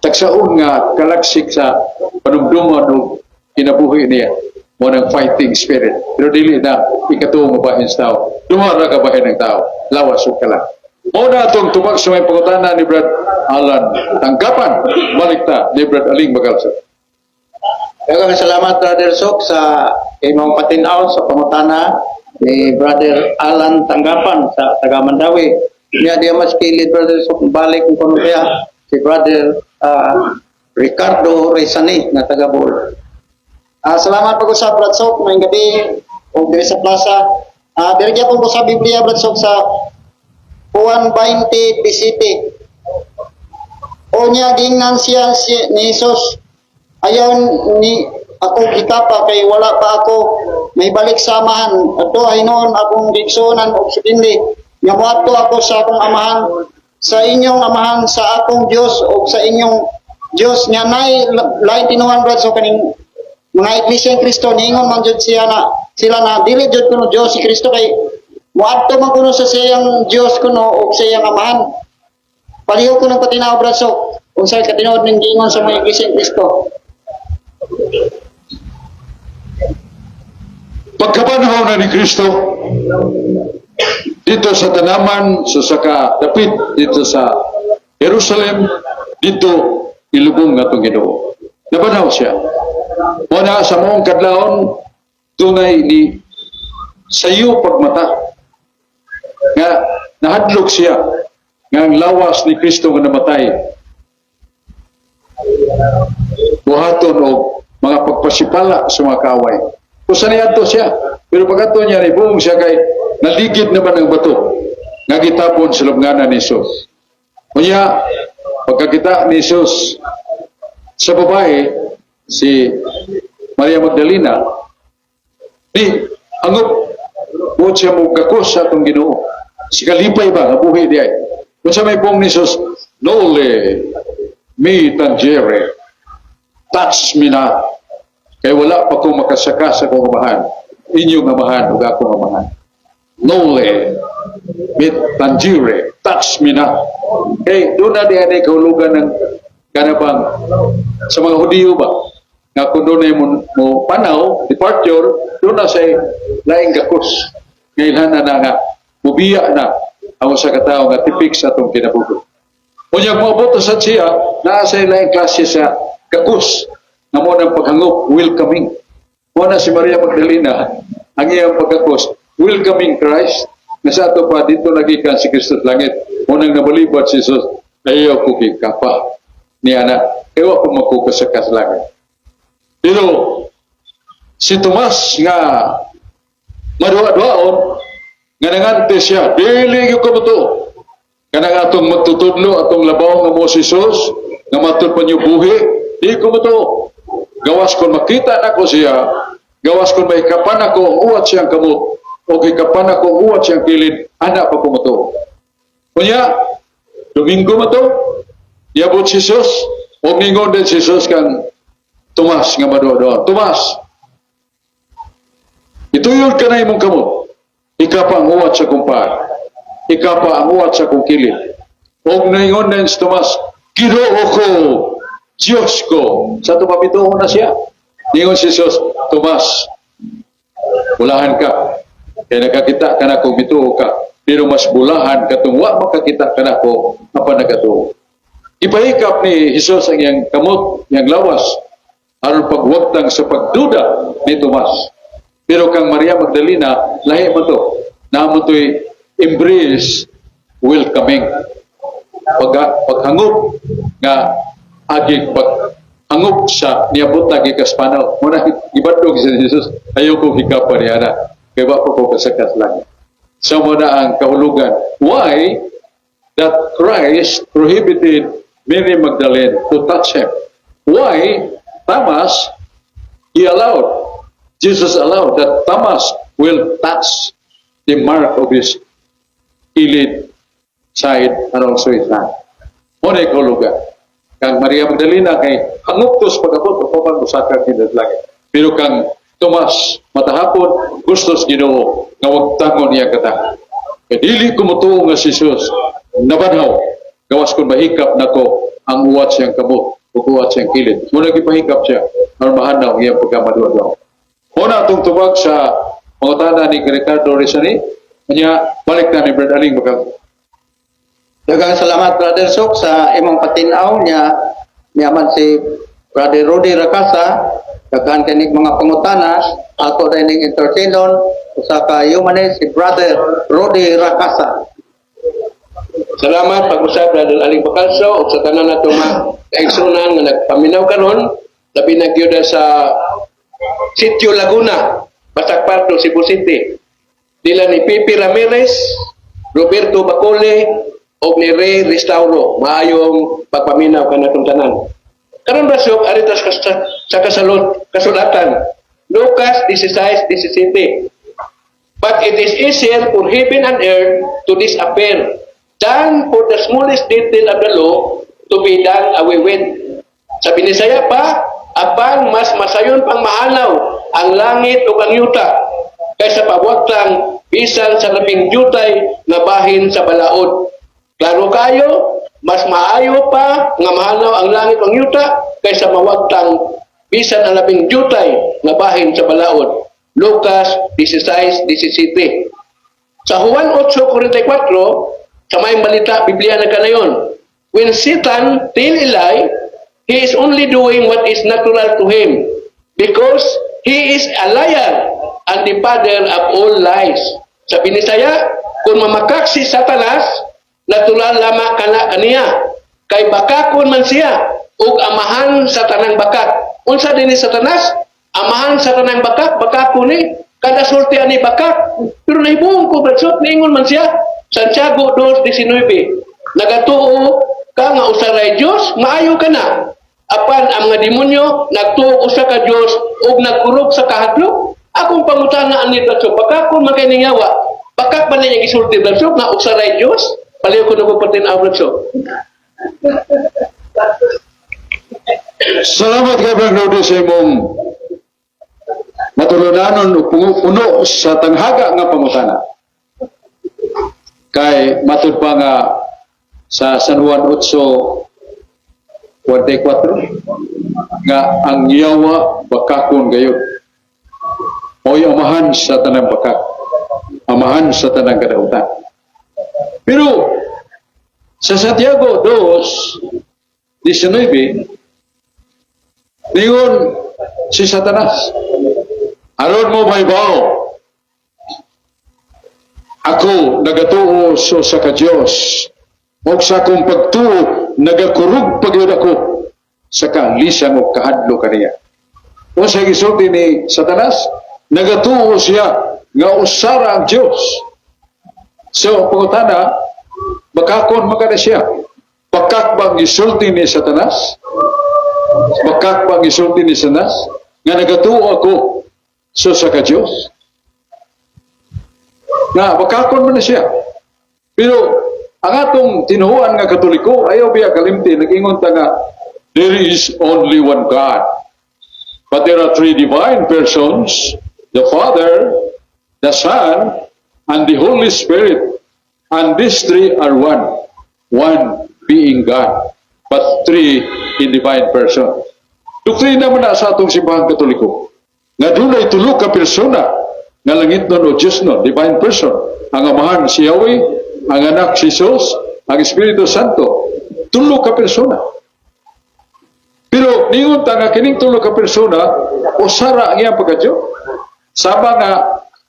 Tagsaon nga kalagsik sa panumduman og kinabuhi niya. Mo ng fighting spirit. Pero dili na ikatuo nga bahin sa tao. Duha ra ka bahin ng tao. Lawas ug kalag. Mao na atong tubag sa may pangutana ni Brad Alan Tanggapan. Balik ta ni Brad Aling Magalsa. Daghang salamat, Brother Sok, sa imong patinaw sa pangutana ni Brother Alan Tanggapan sa taga Mandaue. Niya diya mas kilid, Brother Sok, balik kung kuno kaya si Brother Ricardo Rezani nga taga Bohol. Salamat pag-usap, Brad Sok, maayong gabi o diri sa plaza. Diri gyapon ko sa Biblia, Brad Sok, sa Juan 20 BCT. O niya gingnan siya ni Jesus, "Ayaw ni ako gikapa kay wala pa ako may balik sa amahan. Adto hinuon akong gigsuonan og sutindi nga moadto ako sa akong amahan, sa inyong amahan, sa akong Dios ug sa inyong Dios." Nga nay lain tinuhan, Brad, so kaning mga Iglesia ni Kristo niingon man jud siya na sila na dili jud kuno Dios si Kristo kay moadto man kuno sa siyang Dios kuno ug sa iyang amahan. Palihog ko ng patinaw, Brad, so unsay katinuod ning giingon sa mga Iglesia ni Kristo? Pagkapanahon na ni Kristo, dito sa tanaman sa saka dapit dito sa Jerusalem, dito ilubong nga atong Ginoo. Nabanaw siya. Wala sa maong kadlawon, dunay ni sayo pagmata nga nahadlok siya nga ang lawas ni Kristo nga namatay buhaton og mga pagpasipala sa mga kaaway. Usa niadto siya. Pero pag-adto niya, nibuong siya kay naligid naman ang bato nga gitapon sa lubnganan ni Jesus. Unya, pagkakita ni Jesus sa babae, si Maria Magdalena, di, angop, buot siya mo gakos sa atong Ginoo. Si kalipay ba, nga buhi di ay. Kung sa may pong ni Jesus, "Noli me tangere," touch me not. Kay wala pa ko makasaka sa akong amahan. Inyong amahan ug akong amahan. Noli me tangere, touch me not. Kay doon na di ay kahulugan ng kanabang sa mga Hudiyo ba? Nga kung doon ay mo panaw, departure, doon na say laing gakos. Ngayon na na nga, mubiya na ang usa ka tawo nga tipik sa atong kinabuhi. Unya moabot sa siya, naa sa laing klase sa gakos nga mo ng paghangop, welcoming. Mo na si Maria Magdalena, ang iyang pagkakos, welcoming Christ, nga sa ato pa dito nagikan si Kristo sa langit. Mo nang nabalibat si Jesus, "Ayaw ko kapa niya na, kaya ko makukas sa langit." Pero Si Tomas nga maduwa-duwaon, nga nangante siya, "Dili gyud ko motuo. Kanang atong magtutudlo, atong labaw nga mo si Jesus, nga matud pa niyo buhi, di ko motuo. Gawas kon makita nako siya, gawas kon mahikapan ako ang uwat siyang kamot, o hikapan ako ang uwat siyang kilid, ana pa ko motuo." Kunya, Domingo man to, niabot si Jesus, o ningon din si Jesus kang Tomas nga maduwa-duwa, "Tomas, ituyod ka na imong kamot. Hikapa ang uwat sa kong paa. Hikapa ang uwat sa kong kilid." Og ningon din si Tomas, "Ginoo ko, Diyos ko." Sa ito mapituo na siya. Ningon si Jesus, "Tomas, bulahan ka. Kaya nakakita ka na kung mituo ka. Pero mas bulahan katong wa makakita ka nako apan nagatuo." Ipahikap ni Jesus ang iyang kamot, iyang lawas, aron pagwagtang sa pagduda ni Tomas. Pero kang Maria Magdalena, lahi mo to. Naa mo to'y embrace welcoming. Paghangop nga agi paghangop sa niabot na gikaspanaw. Muna ibadlong si Jesus, "Ayaw ko hikapa niya na. Kaya wa pa ko kasakat lang." So mo na ang kahulugan. Why that Christ prohibited Mary Magdalene to touch him? Why Thomas, he allowed, Jesus allowed that Thomas will touch the mark of his kilid, side, and also his hand. Mo na kahulugan. Kang Maria Magdalena kay hangop tos pag-abot o paman musakag kita langit. Pero kang Tomas, matahapon, gustos Ginoo nga wagtangon niya kata. Kay dili ko motuo nga si Jesus nabanhaw gawas kon mahikap nako ang uwat siyang kamot ug uwat siyang kilid. Muna gipahikap siya aron mahanaw ang iyang pagkamaduwa. Muna atong tubag sa pangutana ni Ricardo Rizani. Kanya balik na ni Brad Aling baka. Daghang salamat, Brother Sok, sa imong patinaw niya niya man si Brother Rudy Rakasa. Daghan kini mga pangutana, ato rin ning entertainon usa ka humanist, si Brother Rudy Rakasa. Salamat pag-usab, Brother Aling Bacalso, ug sa tanan nato mga kaigsunan nga nagpaminaw karon, labi na gyud sa Sitio Laguna, Basak Pardo, Cebu City. Nila ni Pipi Ramirez, Roberto Bacole ug ni Ray Restauro. Maayong pagpaminaw kanatong tanan. Karon basok ari ta sa kasulatan. Lucas 16:17. "But it is easier for heaven and earth to disappear than for the smallest detail of the law to be done away with." Sa Binisaya pa, apan mas masayon pang mahanaw ang langit ug ang yuta kaysa pawagtang bisan sa labing jutay nga bahin sa balaod. Klaro kayo, mas maayo pa nga mahanaw ang langit ug ang yuta kaysa mawagtang bisan ang labing jutay nga bahin sa balaod. Lucas 16:17. Sa Juan 8:44, sa may balita, Biblia na kanayon, "When Satan tell a lie, he is only doing what is natural to him because he is a liar and the father of all lies." Sa Binisaya, kung mamakak si Satanas, natural lamang kana kaniya. Kay bakakon man siya ug amahan sa tanang bakak. Unsa din ni Satanas? Amahan sa tanang bakak, bakakon ni. Kada sulti ani bakak. Pero nahibuong ko, Bradsot, niingon man siya. Santiago 2:19. "Nagatuo ka nga usa ray Dios, maayo ka na. Apan ang mga demonyo nagtuo usa ka Dios ug nagkurog sa kahadlok." Akong pangutana ani, Bradsot, bakakon man kay ning yawa. Bakak ba niya gisulti, Bradsot, nga usa ray Dios? Paliw ko na patin-aw, Bradsot. Salamat kay Brad Rudy sa imong matulunanon o puno sa tanghaga nga pangutana. Kay matud pa nga sa San Juan 8:44 nga ang yawa bakakon gayud. Mo'y amahan sa tanang bakak. Amahan sa tanang kadautan. Pero sa Santiago 2:19, ningon si Satanas, "Aron mo mahibaw, ako nagatuo sa usa ka Dios, ug sa akong pagtuo nagakurog pa gyud ako sa kalisang og kahadlok kaniya." Unsa gisulti ni Satanas? Nagatuo siya nga usara ang Dios. So, pangutana, bakakon man kana siya? Bakak bang gisulti ni Satanas? Bakak bang gisulti ni Satanas nga nagatuo ako sa usa ka Dios? Nga, bakakon man na siya. Pero, ang atong tinuohan nga Katoliko, ayaw biya kalimti, nag-ingon ta nga, "There is only one God. But there are three divine persons, the Father, the Son, and the Holy Spirit. And these three are one. One being God, but three in divine person." Doktrina man na sa atong Simbahang Katoliko nga dunay tulo ka persona nga langitnon o Diyosnon, divine person. Ang Amahan si Yahweh, ang Anak si Jesus, ang Espiritu Santo. Tulo ka persona. Pero ningon ta nga kining tulo ka persona usara ang iyang pagkadiyos. Sama nga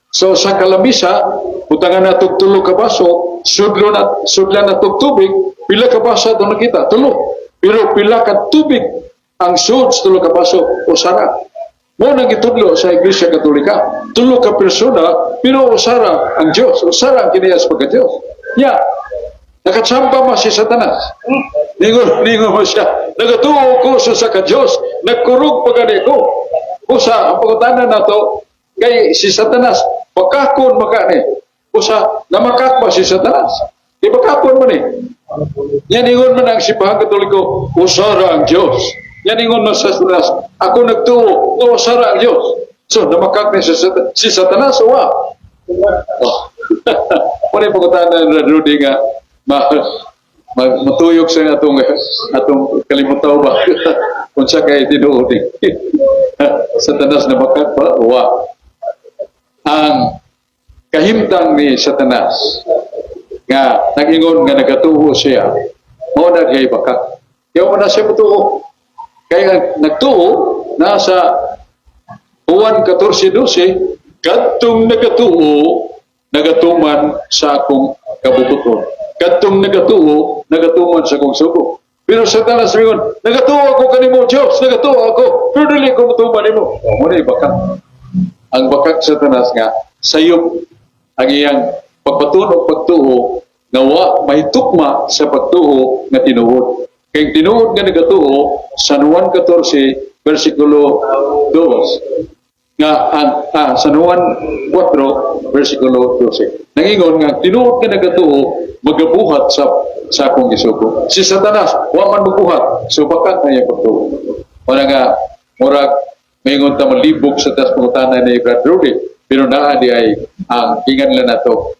so sa kalamisa, butangan na tulo ka baso, sudlo na sudlan na tubig, pila ka baso ato nakita? Tulo. Pero pila ka tubig ang sud sa tulo ka baso? Usara. Mao nang gitudlo sa Iglesia Katolika. Tulo ka persona, pero usara ang Diyos. Usara ang kiniyas pagka-Diyos. Ya, nakatsamba man si Satanas. Ningon, ningon mo siya, "Nagatuo ko sa usa ka Diyos, nagkurog pa gani ko." Usa, ang pangutana nato, kay si Satanas, bakakon maka ni. Usa, namakak ba si Satanas? Di bakakon man eh. Yan ingon man ang Simbahang Katoliko, usara ang Diyos. Yan ingon man sa Satanas, "Ako nagtuo, nga usara ang Diyos." So, namakak ni si Satanas, wa? Oh. Wala yung pangutana na Rudy nga, matuyok sa atong kalimutaw ba unsa kay tinuod ni Satanas, na bakak ba? Wa? Ang kahimtang ni Satanas nga nag-ingon nga nagatuo siya, mao na kay bakak. Kaya mo na siya mutuo. Kaya ang nagtuo nasa Juan 14:12, "Kadtong nagatuo nagatuman sa akong kabubut-on. Kadtong nagatuo nagatuman sa akong sugo." Pero sa Satanas mingon, "Nagatuo ako kanimo Dios, nagatuo ako, pero dili ko mutuman nimo." O mo na bakak. Ang bakak sa Satanas nga sayop ang iyang pagpatuon og pagtuo nga wa may tukma sa pagtuo nga tinuod. Kay tinuod nga nagatuo, San Juan 14 versikulo 2 nga ang San Juan 4 versikulo 12. Nangingon nga tinuod nga nagatuo magabuhat sa akong gisugo. Si Satanas wa man magbuhat, so bakak na iyang pagtuo. Wala nga murag maingon ta malibog sa tas pangutana ni Brad Rudy, pero naa di ay ang ingan lang nato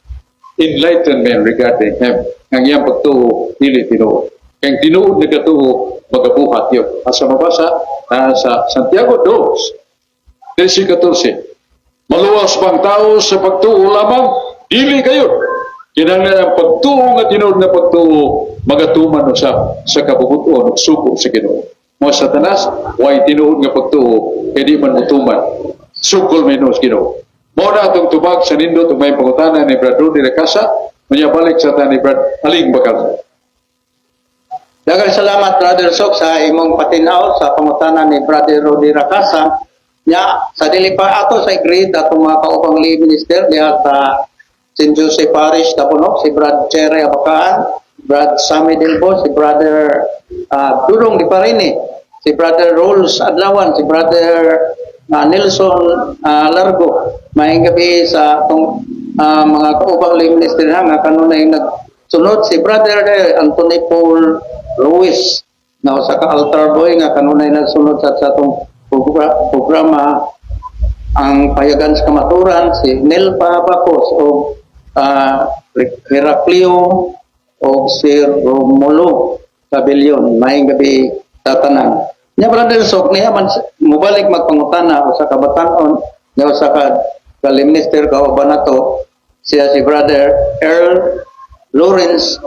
enlightenment regarding him. Ang iyang pagtuo dili tinuod. Kay tinuod nagatuo magabuhat yun. Asa mabasa? Nasa Santiago 2, 13-14. Maluwas bang tao sa pagtuo lamang? Dili kayo. Kinahanglan ang pagtuo nga tinuod nga pagtuo magatuman usab sa kabubut-on ug sugo sa Ginoo. Mo Satanas, way tinuod nga pagtuo kay di man mutuman. Sukol menos Ginoo. Mao na atong tubag sa nindot ug may pangutana ni Brad Rudy Lacasa. Unya balik sa ta ni Brad Aling Bakal. Daghang salamat, Brother Sok, sa imong patinaw sa pangutana ni Brother Rudy Rakasa. Nya sa dili pa ato sa i-greet atong mga kaupang lay minister diha sa St. Joseph Parish Tabunok, si Brad Cherry Abakaan, Brad Sammy Delbo, si Brother Dudong Di Parini, si Brother Rolls Adlawan, si Brother Nelson Largo. Maayong gabi sa atong mga kaupang lay minister ha, nga kanunay nagsunod, si Brother Anthony Paul Ruiz na usa ka altar boy nga kanunay nagsunod sa atong programa ang Payagan sa Kamaturan, si Nelpa Bacos o Heraclio o si Romulo Cabellon. Maayong gabi sa tanan. Nya, Brother Sok, niya man mubalik magpangutana usa ka batan-on nga usa ka ka minister kauban nato siya, si Brother Earl Lawrence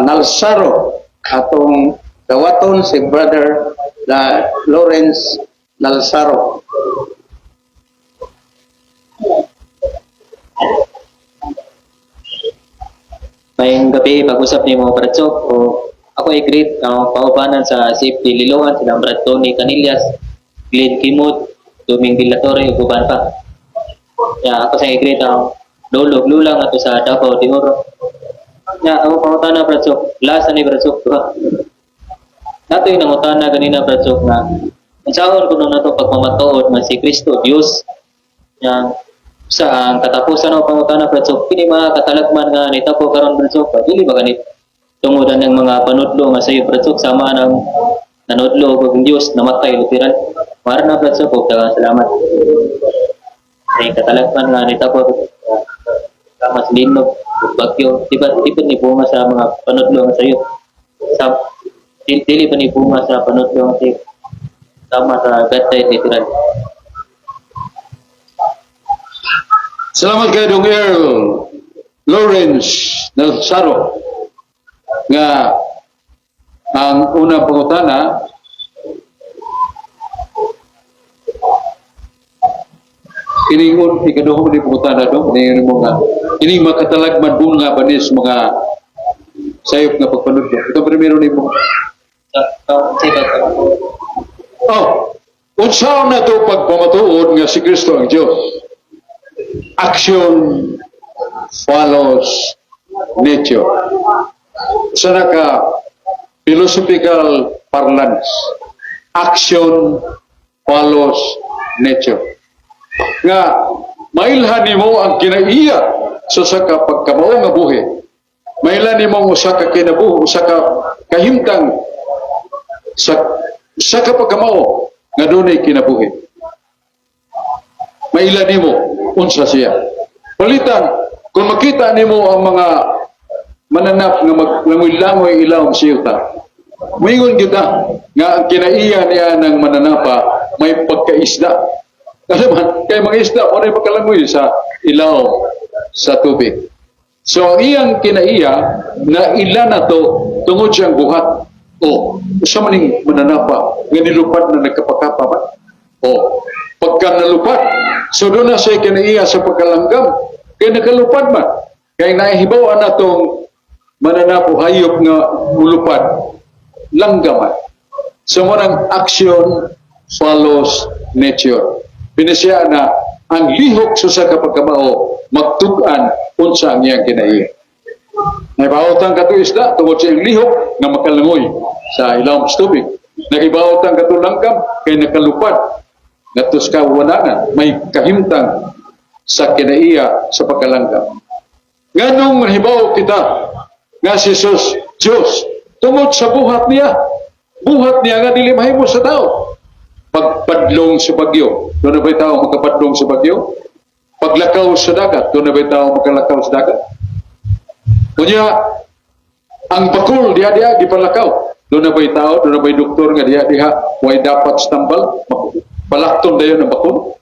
Nalsaro. Atong dawaton si Brother na Lawrence Nalsaro. Maayong gabi, pag-usap ni mga Brad Sok, o ako i-greet ang kaubanan sa Safety Liloan, sila Brad Tony Canillas, Glenn Kimot, Duming de la Torre ug uban pa. Ya, ako sa i-greet ang lolo ug lola ngadto sa Davao de Oro. Ya, ako pangutana, Brad Sok, last na ni, Brad Sok, duha. Nato yung nangutana ganina, Brad Sok, nga unsaon kuno nato pagmamatuod nga si Kristo Dios? Ya, sa ang katapusan ng pangutana, Brad Sok, kini mga katalagman nga nitabo karon, Brad Sok, dili ba ganit tungod ng mga panudlo nga sayo, Brad Sok, sama ng nanudlo og Dios namatay literal? Mara na, Brad Sok, ug daghang salamat. May katalagman nga nitabo sama sa linog ug bagyo, di ba di ba ni bunga sa mga panudlo nga sayo sa dili ba ni bunga sa panudlo nga sayo sama sa God died literal? Salamat kay Dong Earl Lawrence Nalsaro nga ang unang pangutana kining un ikaduha ni pangutana dong ni mo nga kining makatalagman bunga ba ni sa mga sayop nga pagpanudlo. Ito primero nimo. Sa Oh, unsaon na to pagpamatuod nga si Kristo ang Dios? Action follows nature. Sa naka philosophical parlance, action follows nature. Nga mailhan nimo ang kinaiya sa usa ka pagkamao nga buhi. Mailhan nimo ang usa ka kinabuhi, usa ka kahimtang sa usa ka pagkamao nga dunay kinabuhi. Maila nimo unsa siya. Palitan, kung makita nimo ang mga mananap nga maglangoy-langoy ilawom sa yuta, moingon kita nga ang kinaiya niya ng mananapa may pagkaisda. Kasi man, kay mga isda, wala makalangoy sa ilawom sa tubig. So ang iyang kinaiya na ila na to tungod siyang buhat. O, usa man ning mananapa nga nilupad na nagkapakapa ba? O, pagka nalupad, so doon na siya kinaiya sa pagkalanggam, kay nakalupad man. Kay nahibaw na tong mananapo hayop nga mulupad, langgaman. So mo nang action follows nature. Binisya na ang lihok sa usa ka pagkamao magtug-an unsa ang iyang kinaiya. Naibawot ang kato isda tungod sa iyang lihok nga makalangoy sa ilawom sa tubig. Nakibaot ang kato langgam kay nakalupad ngadto sa kawananan, may kahimtang sa kinaiya sa pagkalanggam. Nganong nahibaw kita nga si Jesus Diyos tungod sa buhat niya. Buhat niya nga dili mahimo sa tao. Pagpadlong sa bagyo, doon na ba'y tao makapadlong sa bagyo? Paglakaw sa dagat, doon na ba'y tao makalakaw sa dagat? Kunya, ang bakul diha diha gipalakaw. Doon na ba'y tao, doon na ba'y doktor nga diha diha way dapat sa tambal? Palakton dayon ang bakul.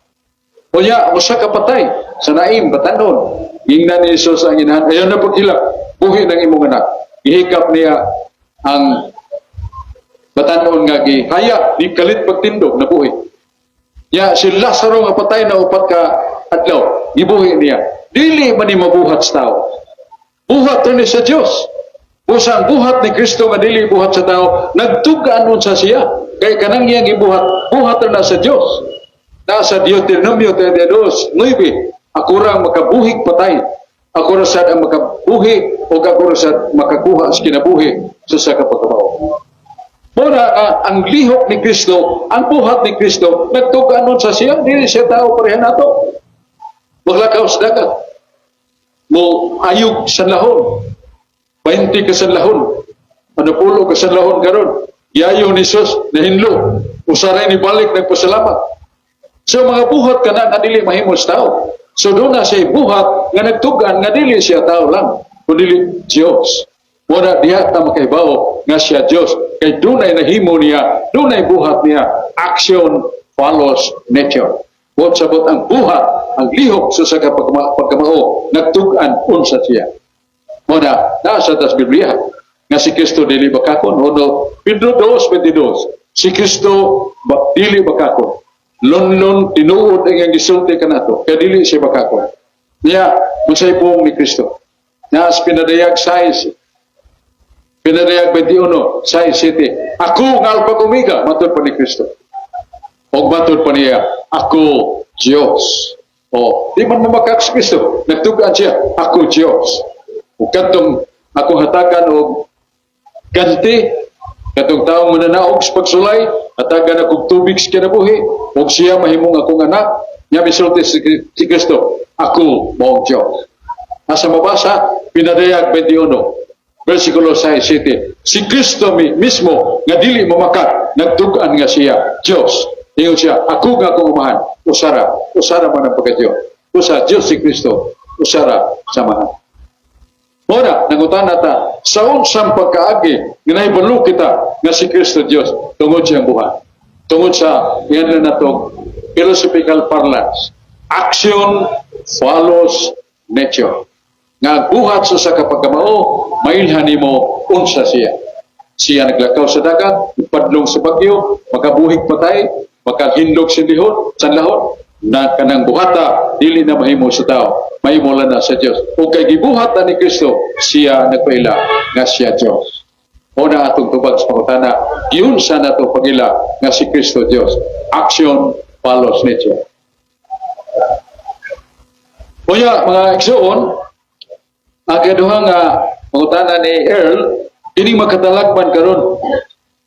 Kunya, usa ka patay sa Naim, batanon. Gingnan ni Jesus ang inahan, ayaw na paghilak, buhi ng imong anak. Gihikap niya ang batanon nga gihaya, di kalit pagtindog, nabuhi. Ya, si Lazaro nga patay na 4 ka adlaw, gibuhi niya. Dili man ni mabuhat sa tao. Buhat ni sa Dios. Busa ang buhat ni Kristo nga dili buhat sa tao, nagtugaan nun sa siya. Kay kanang iyang gibuhat, buhat na sa Dios. Nasa Deuteronomio 32:9, ako ra ang makabuhig patay. Ako ra sad ang makabuhi o ako ra sad makakuha sa kinabuhi sa usa ka pagkamao. Muna ang lihok ni Kristo, ang buhat ni Kristo, nagtugaan nun sa siya, dili siya tao pareha nato. Maglakaw sa dagat. Mo ayog sa lahon. 20 ka sa lahon. Ano pulo ka sa lahon karon. Yayo ni Jesus, nahinlo. Usaray ni balik, nagpasalamat. So mga buhat ka na, nga dili mahimo sa tao. So doon na siya buhat, nga nagtugan, nga dili siya tao lang, kundi Diyos. Muna diha ta makaibaw nga siya Diyos. Kay dunay nahimo niya, dunay buhat niya. Action follows nature. Buot sabot ang buhat, ang lihok sa usa ka pagkamao, nagtug-an unsa siya. Muna, nasa tas Biblia, nga si Kristo dili bakakon. Ono, Pedro 2:22, si Kristo dili bakakon. Lonlon, tinuod ang iyang gisulti kanato, kaya dili siya bakakon. Niya, unsay buong ni Kristo. Naas pinadayag 6, pinadayag 21, 6, 7. Ako ang Alpha ug Omega, matod pa ni Kristo. Og matod pa niya, "Ako Diyos." O, di man mamakak si Kristo. Nagtugaan siya, "Ako Diyos." Ug kadtong akong hatagan og ganti, katong taong mananaog sa pagsulay, hatagan akong tubig sa kinabuhi, ug siya mahimong akong anak, niya misulti si Kristo, "Ako maong Diyos." Asa mabasa, Pinadayag 21, versikulo 6, 7. Si Kristo mismo, nga dili mamakat, nagtugan nga siya Diyos. Ingon siya, "Ako nga akong Amahan, usara, usara man ang pagka-Diyos." Usa Diyos si Kristo, usara sa Amahan. Ora, nangutana ta, sa unsang pagkaagi, nga nahibalo kita nga si Kristo Diyos, tungod siyang buhat. Tungod sa, yan na nato, philosophical parlance. Action follows nature. Nga ang buhat sa kapagkamao, mailhan nimo unsa siya. Siya naglakaw sa dagat, ipadlong sa bagyo, makabuhig patay, makahindog sa lihon, sa lahon, na kanang buhata, dili na mahimo sa tao, mahimo lang na sa Dios. O kay gibuhat na ni Kristo, siya nagpaila nga siya Dios. O na atong tubag sa pangutana, yun sa nato pagila nga si Kristo Dios. Action follows nature. Unya, mga igsoon, ang kaduha nga pangutana ni Earl, kini makatalagman karon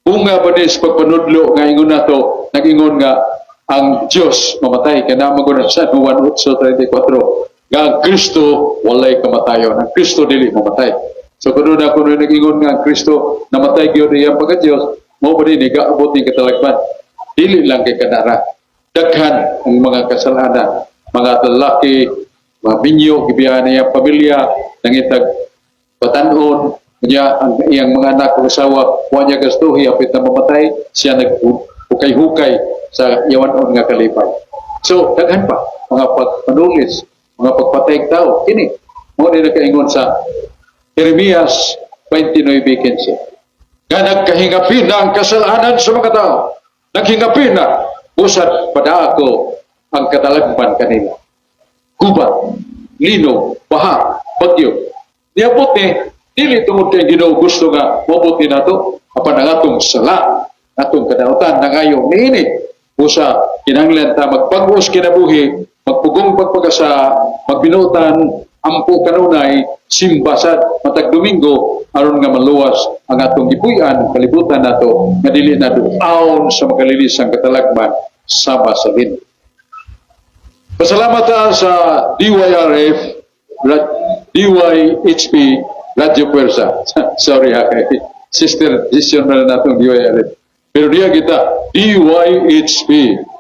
bunga ba ni sa pagpanudlo nga ingon nato, nag-ingon nga ang Dios mamatay kana maguna sa Juan 8:34 nga ang Kristo walay kamatayon, ang Kristo dili mamatay. So kuno na kuno nag-ingon nga ang Kristo namatay gyud iyang pagka-Dios, mao ba ni gaabot ni katalagman? Dili lang kay kanara, daghan ang mga kasalanan, mga lalaki, mga minyo, gibiyahan niya pamilya, nangitag batanon niya ang iyang mga anak ug asawa, wa niya gastuhi hapit na mamatay siya, nag hukay-hukay sa yawanon nga kalipay. So daghan pa mga pagpanulis, mga pagpatay og tao. Kini mao ni nakaingon sa Jeremias 29:15 nga nagkahingapin na ang kasalanan sa mga tao, naghingapin na, usad padaa ko ang katalagman kanila: gubat, linog, baha, bagyo. Niabot ni, dili tungod kay Ginoo gusto nga moabot ni nato, apan ang atong sala, atong kadautan, nangayo niini. Usa, kinahanglan ta magpag-os kinabuhi, magpugong pagpagasa, magbinutan, ampo kanunay, simba sad matag Domingo, aron nga maluwas ang atong gipuy-an, kalibutan nato, nga dili na duaon sa makalilisang katalagman sama sa lin. Pasalamat ta sa DYRF, DYHP, Radyo Puwersa. Sorry ha, kay Sister Vision na natong DYRF. Pero diya kita, DYHP,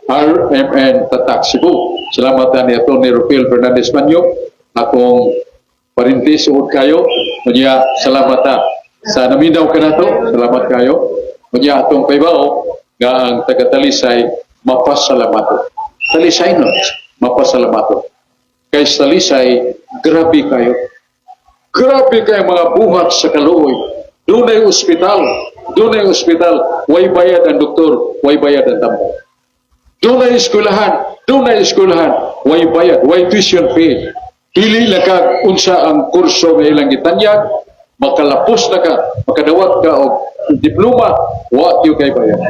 RMN Tatak Cebu. Salamat ta ni Atty. Rafael Fernandez Manyo, akong parinti, suod kayo. Unya, salamat ta sa naminaw ka nato, salamat kayo. Unya, atong pahibaw nga ang taga-Talisay mapasalamato. Talisay no, mapasalamato. Kay sa Talisay, grabe kayo. Grabe kayo mga buhat sa kaluoy. Dunay ospital, dunay ospital, way bayad ang doktor, way bayad ang tambal. Dunay eskwelahan, way bayad, way tuition fee. Pili na ka unsa ang kurso nga ilang gitanyag, makalapos na ka, makadawat ka og diploma, wa gyud kay bayad.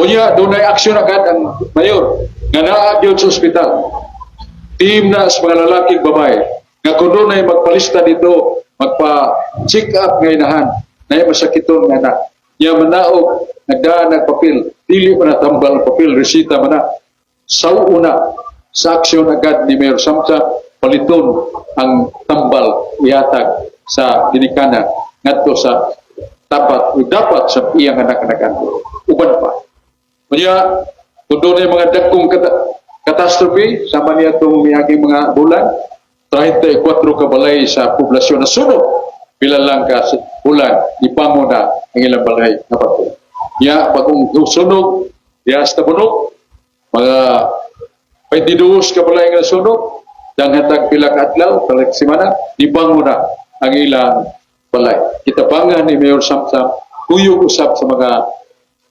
Unya, dunay aksyon agad ang mayor nga naa gyud sa ospital. Team na sa mga lalaki ug babae nga kung dunay magpalista dito, magpa-check up nga inahan, na masakiton nga anak. Nya manaog, nagdaan ng papel, dili man na tambal ang papel, resita man na. Sa una, sa aksyon agad ni Mayor Samsa, paliton ang tambal ihatag sa ginikanan ngadto sa tapat ug dapat sa iyang anak-anakan. Uban pa. Unya, kung dunay mga dagkong catastrophe, sama niya itong miaging mga bulan, 34 ka balay sa poblasyon na sunog, pila lang ka bulan, ipango na ang ilang balay na bato. Nya, bagong sunog, diya sa Tabunok, mga 22 ka balay nga sunog, danghatag pila ka adlaw, pila ka semana, ibango na ang ilang balay. Kitabangan ni Mayor Samsam, kuyog usap sa mga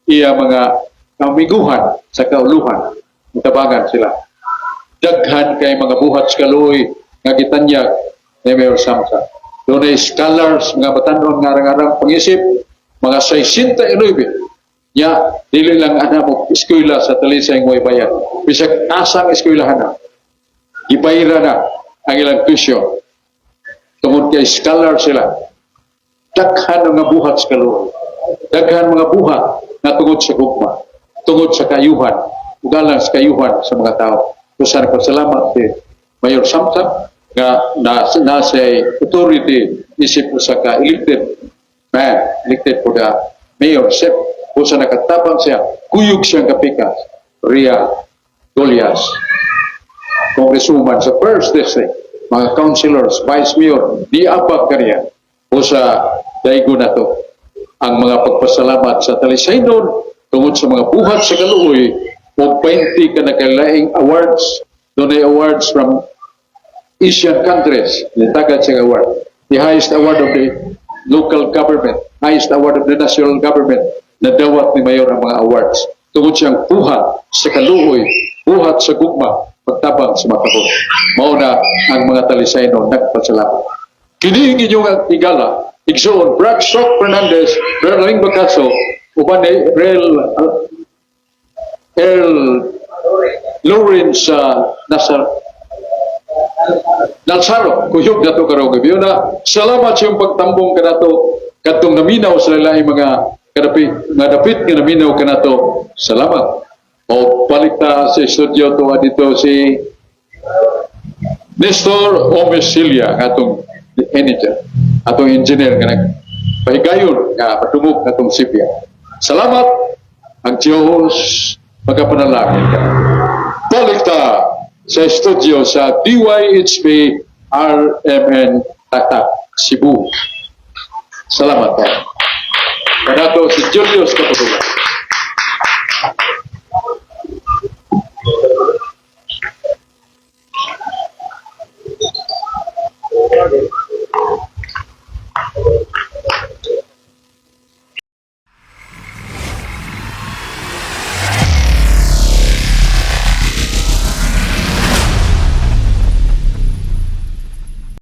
iya mga kamiguhan sa kauluhan. Itabangan sila. Daghan kay mga buhat sa kaluoy nga gitanyag ni Mayor Samsam. Dunay scholars, mga batanon nga arang-arang pangisip, mga 69. Ya, dili lang ana mo eskwela sa Talisay mo ibayad. Bisag asang eskwelahan na. Gibayra na ang ilang tuition. Tungod kay scholar sila. Daghan mga buhat sa kaluoy. Daghan mga buhat na tungod sa gugma. Tungod sa kayuhan. Ugalang sa kayuhan sa mga tao. Kusan ko salamat kay Mayor Samsam nga na sa authority isip usa ka elected man, elected for the mayorship, usa nakatabang siya, kuyog siyang kapikas, Ria Golias, congresswoman sa first district, mga councilors, vice mayor, di apag kaniya o sa daigo na to. Ang mga pagpasalamat sa Talisaynon tungod sa mga buhat sa kaluoy o 20 ka nakalaing awards, dunay awards from Asian countries, nitagad siya award. The highest award of the local government, highest award of the national government, nadawat ni Mayor ang mga awards. Tungod siyang buhat sa kaluoy, buhat sa gugma, pagtabang sa makabot. Mao na ang mga Talisayno nagpasalamat. Kini ang inyong higala, igsoon Brad Sok Fernandez, Berling Bacaso, uban ni Rel Earl Lawrence Nasar Nalsaro, kuyog nato karong gabi na. Salamat sa iyong pagtambong kanato kadtong naminaw sa laing mga kadapi, nga dapit nga naminaw kanato. Salamat. O balik ta sa studio to dito si Nestor Omesilia, nga atong engineer, atong engineer nga nagpahigayon nga padungog atong sibya. Salamat, ang Diyos magapanalangin ka. Balik ta sa studio sa DYHP RMN Tatak, Cebu. Salamat po. Kanato si Julius Kapatula.